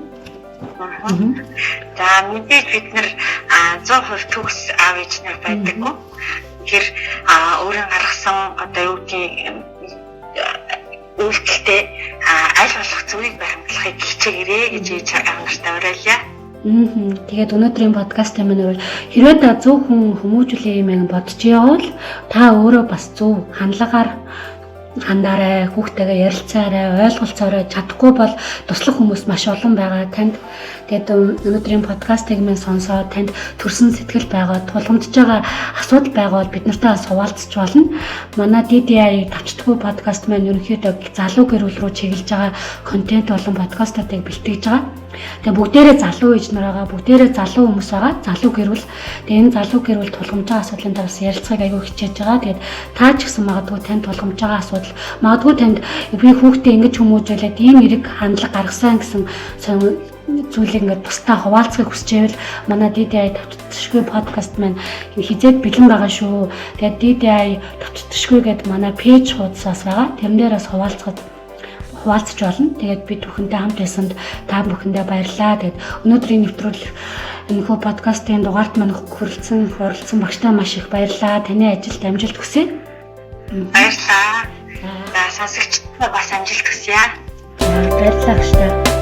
За мэдээж бид нэр 100% төгс аав ээж нар байдаггүй. Тэгэхээр өөрийн гаргасан одоо юу гэдгийг үйлдэлтэй аль болох зүрийг баримтлахыг хичээгээрэй гэж ээж аав нартаа уриалъя. Тэгээд өнөөдрийн подкаст маань бол хэрвээ та зөв хүн хүмүүжүүлээ юм бодож явбал та өөрөө бас зөв хандлагаар хандаарай, хүүхдтэйгээ ярилцаарай, ойлголцоорой. Чадахгүй бол туслах хүмүүс маш олон байгаа танд. Тэгээд өнөөдрийн подкастыг минь сонсоод танд төрсэн сэтгэл байгаа, тулгамдж байгаа асуудал байгаа бол бид нартай бас хуваалцаж болно. Манай DDI тавчдаггүй подкаст маань ерөнхийдөө залуу гэр бүл рүү чиглэж байгаа контент болон подкастуудыг бэлтгэж байгаа. Тэгээ бүгдээрээ залуу ээж нар байгаа, бүгдээрээ залуу хүмүүс байгаа, залуу гэр бүл. Тэгээ энэ залуу гэр бүл тулгамж байгаа асуудлын талаас ярилцахыг аягүй хичээж байгаа. Тэгээд та ч гэсэн магадгүй танд тулгамж байгаа асуудал, магадгүй танд би хүүхдээ ингэж хүмүүжүүлээд ийм эерэг хандлага гаргасан гэсэн зүйлийг ингээд бусдаа хуваалцахыг хүсч байвал манай DDI тавчдашгүй подкаст маань хизээд бэлэн байгаа шүү. Тэгээд DDI тавчдашгүй гэдэг манай пэйж хуудасаас байгаа. Тэрэн дээр бас хуваалцаж болно. Тэгээд бид бүхэнтэй хамт байсанд та бүхэндээ баярлалаа. Тэгээд өнөөдрийн нэвтрүүлэг энэхүү подкастын дугаарт маань хүрэлцэн оролцсон багштай маш их баярлалаа. Таны ажилд амжилт хүсье. Баярлалаа. За сонсогчдод бас амжилт хүсье. Баярлалаа багштай.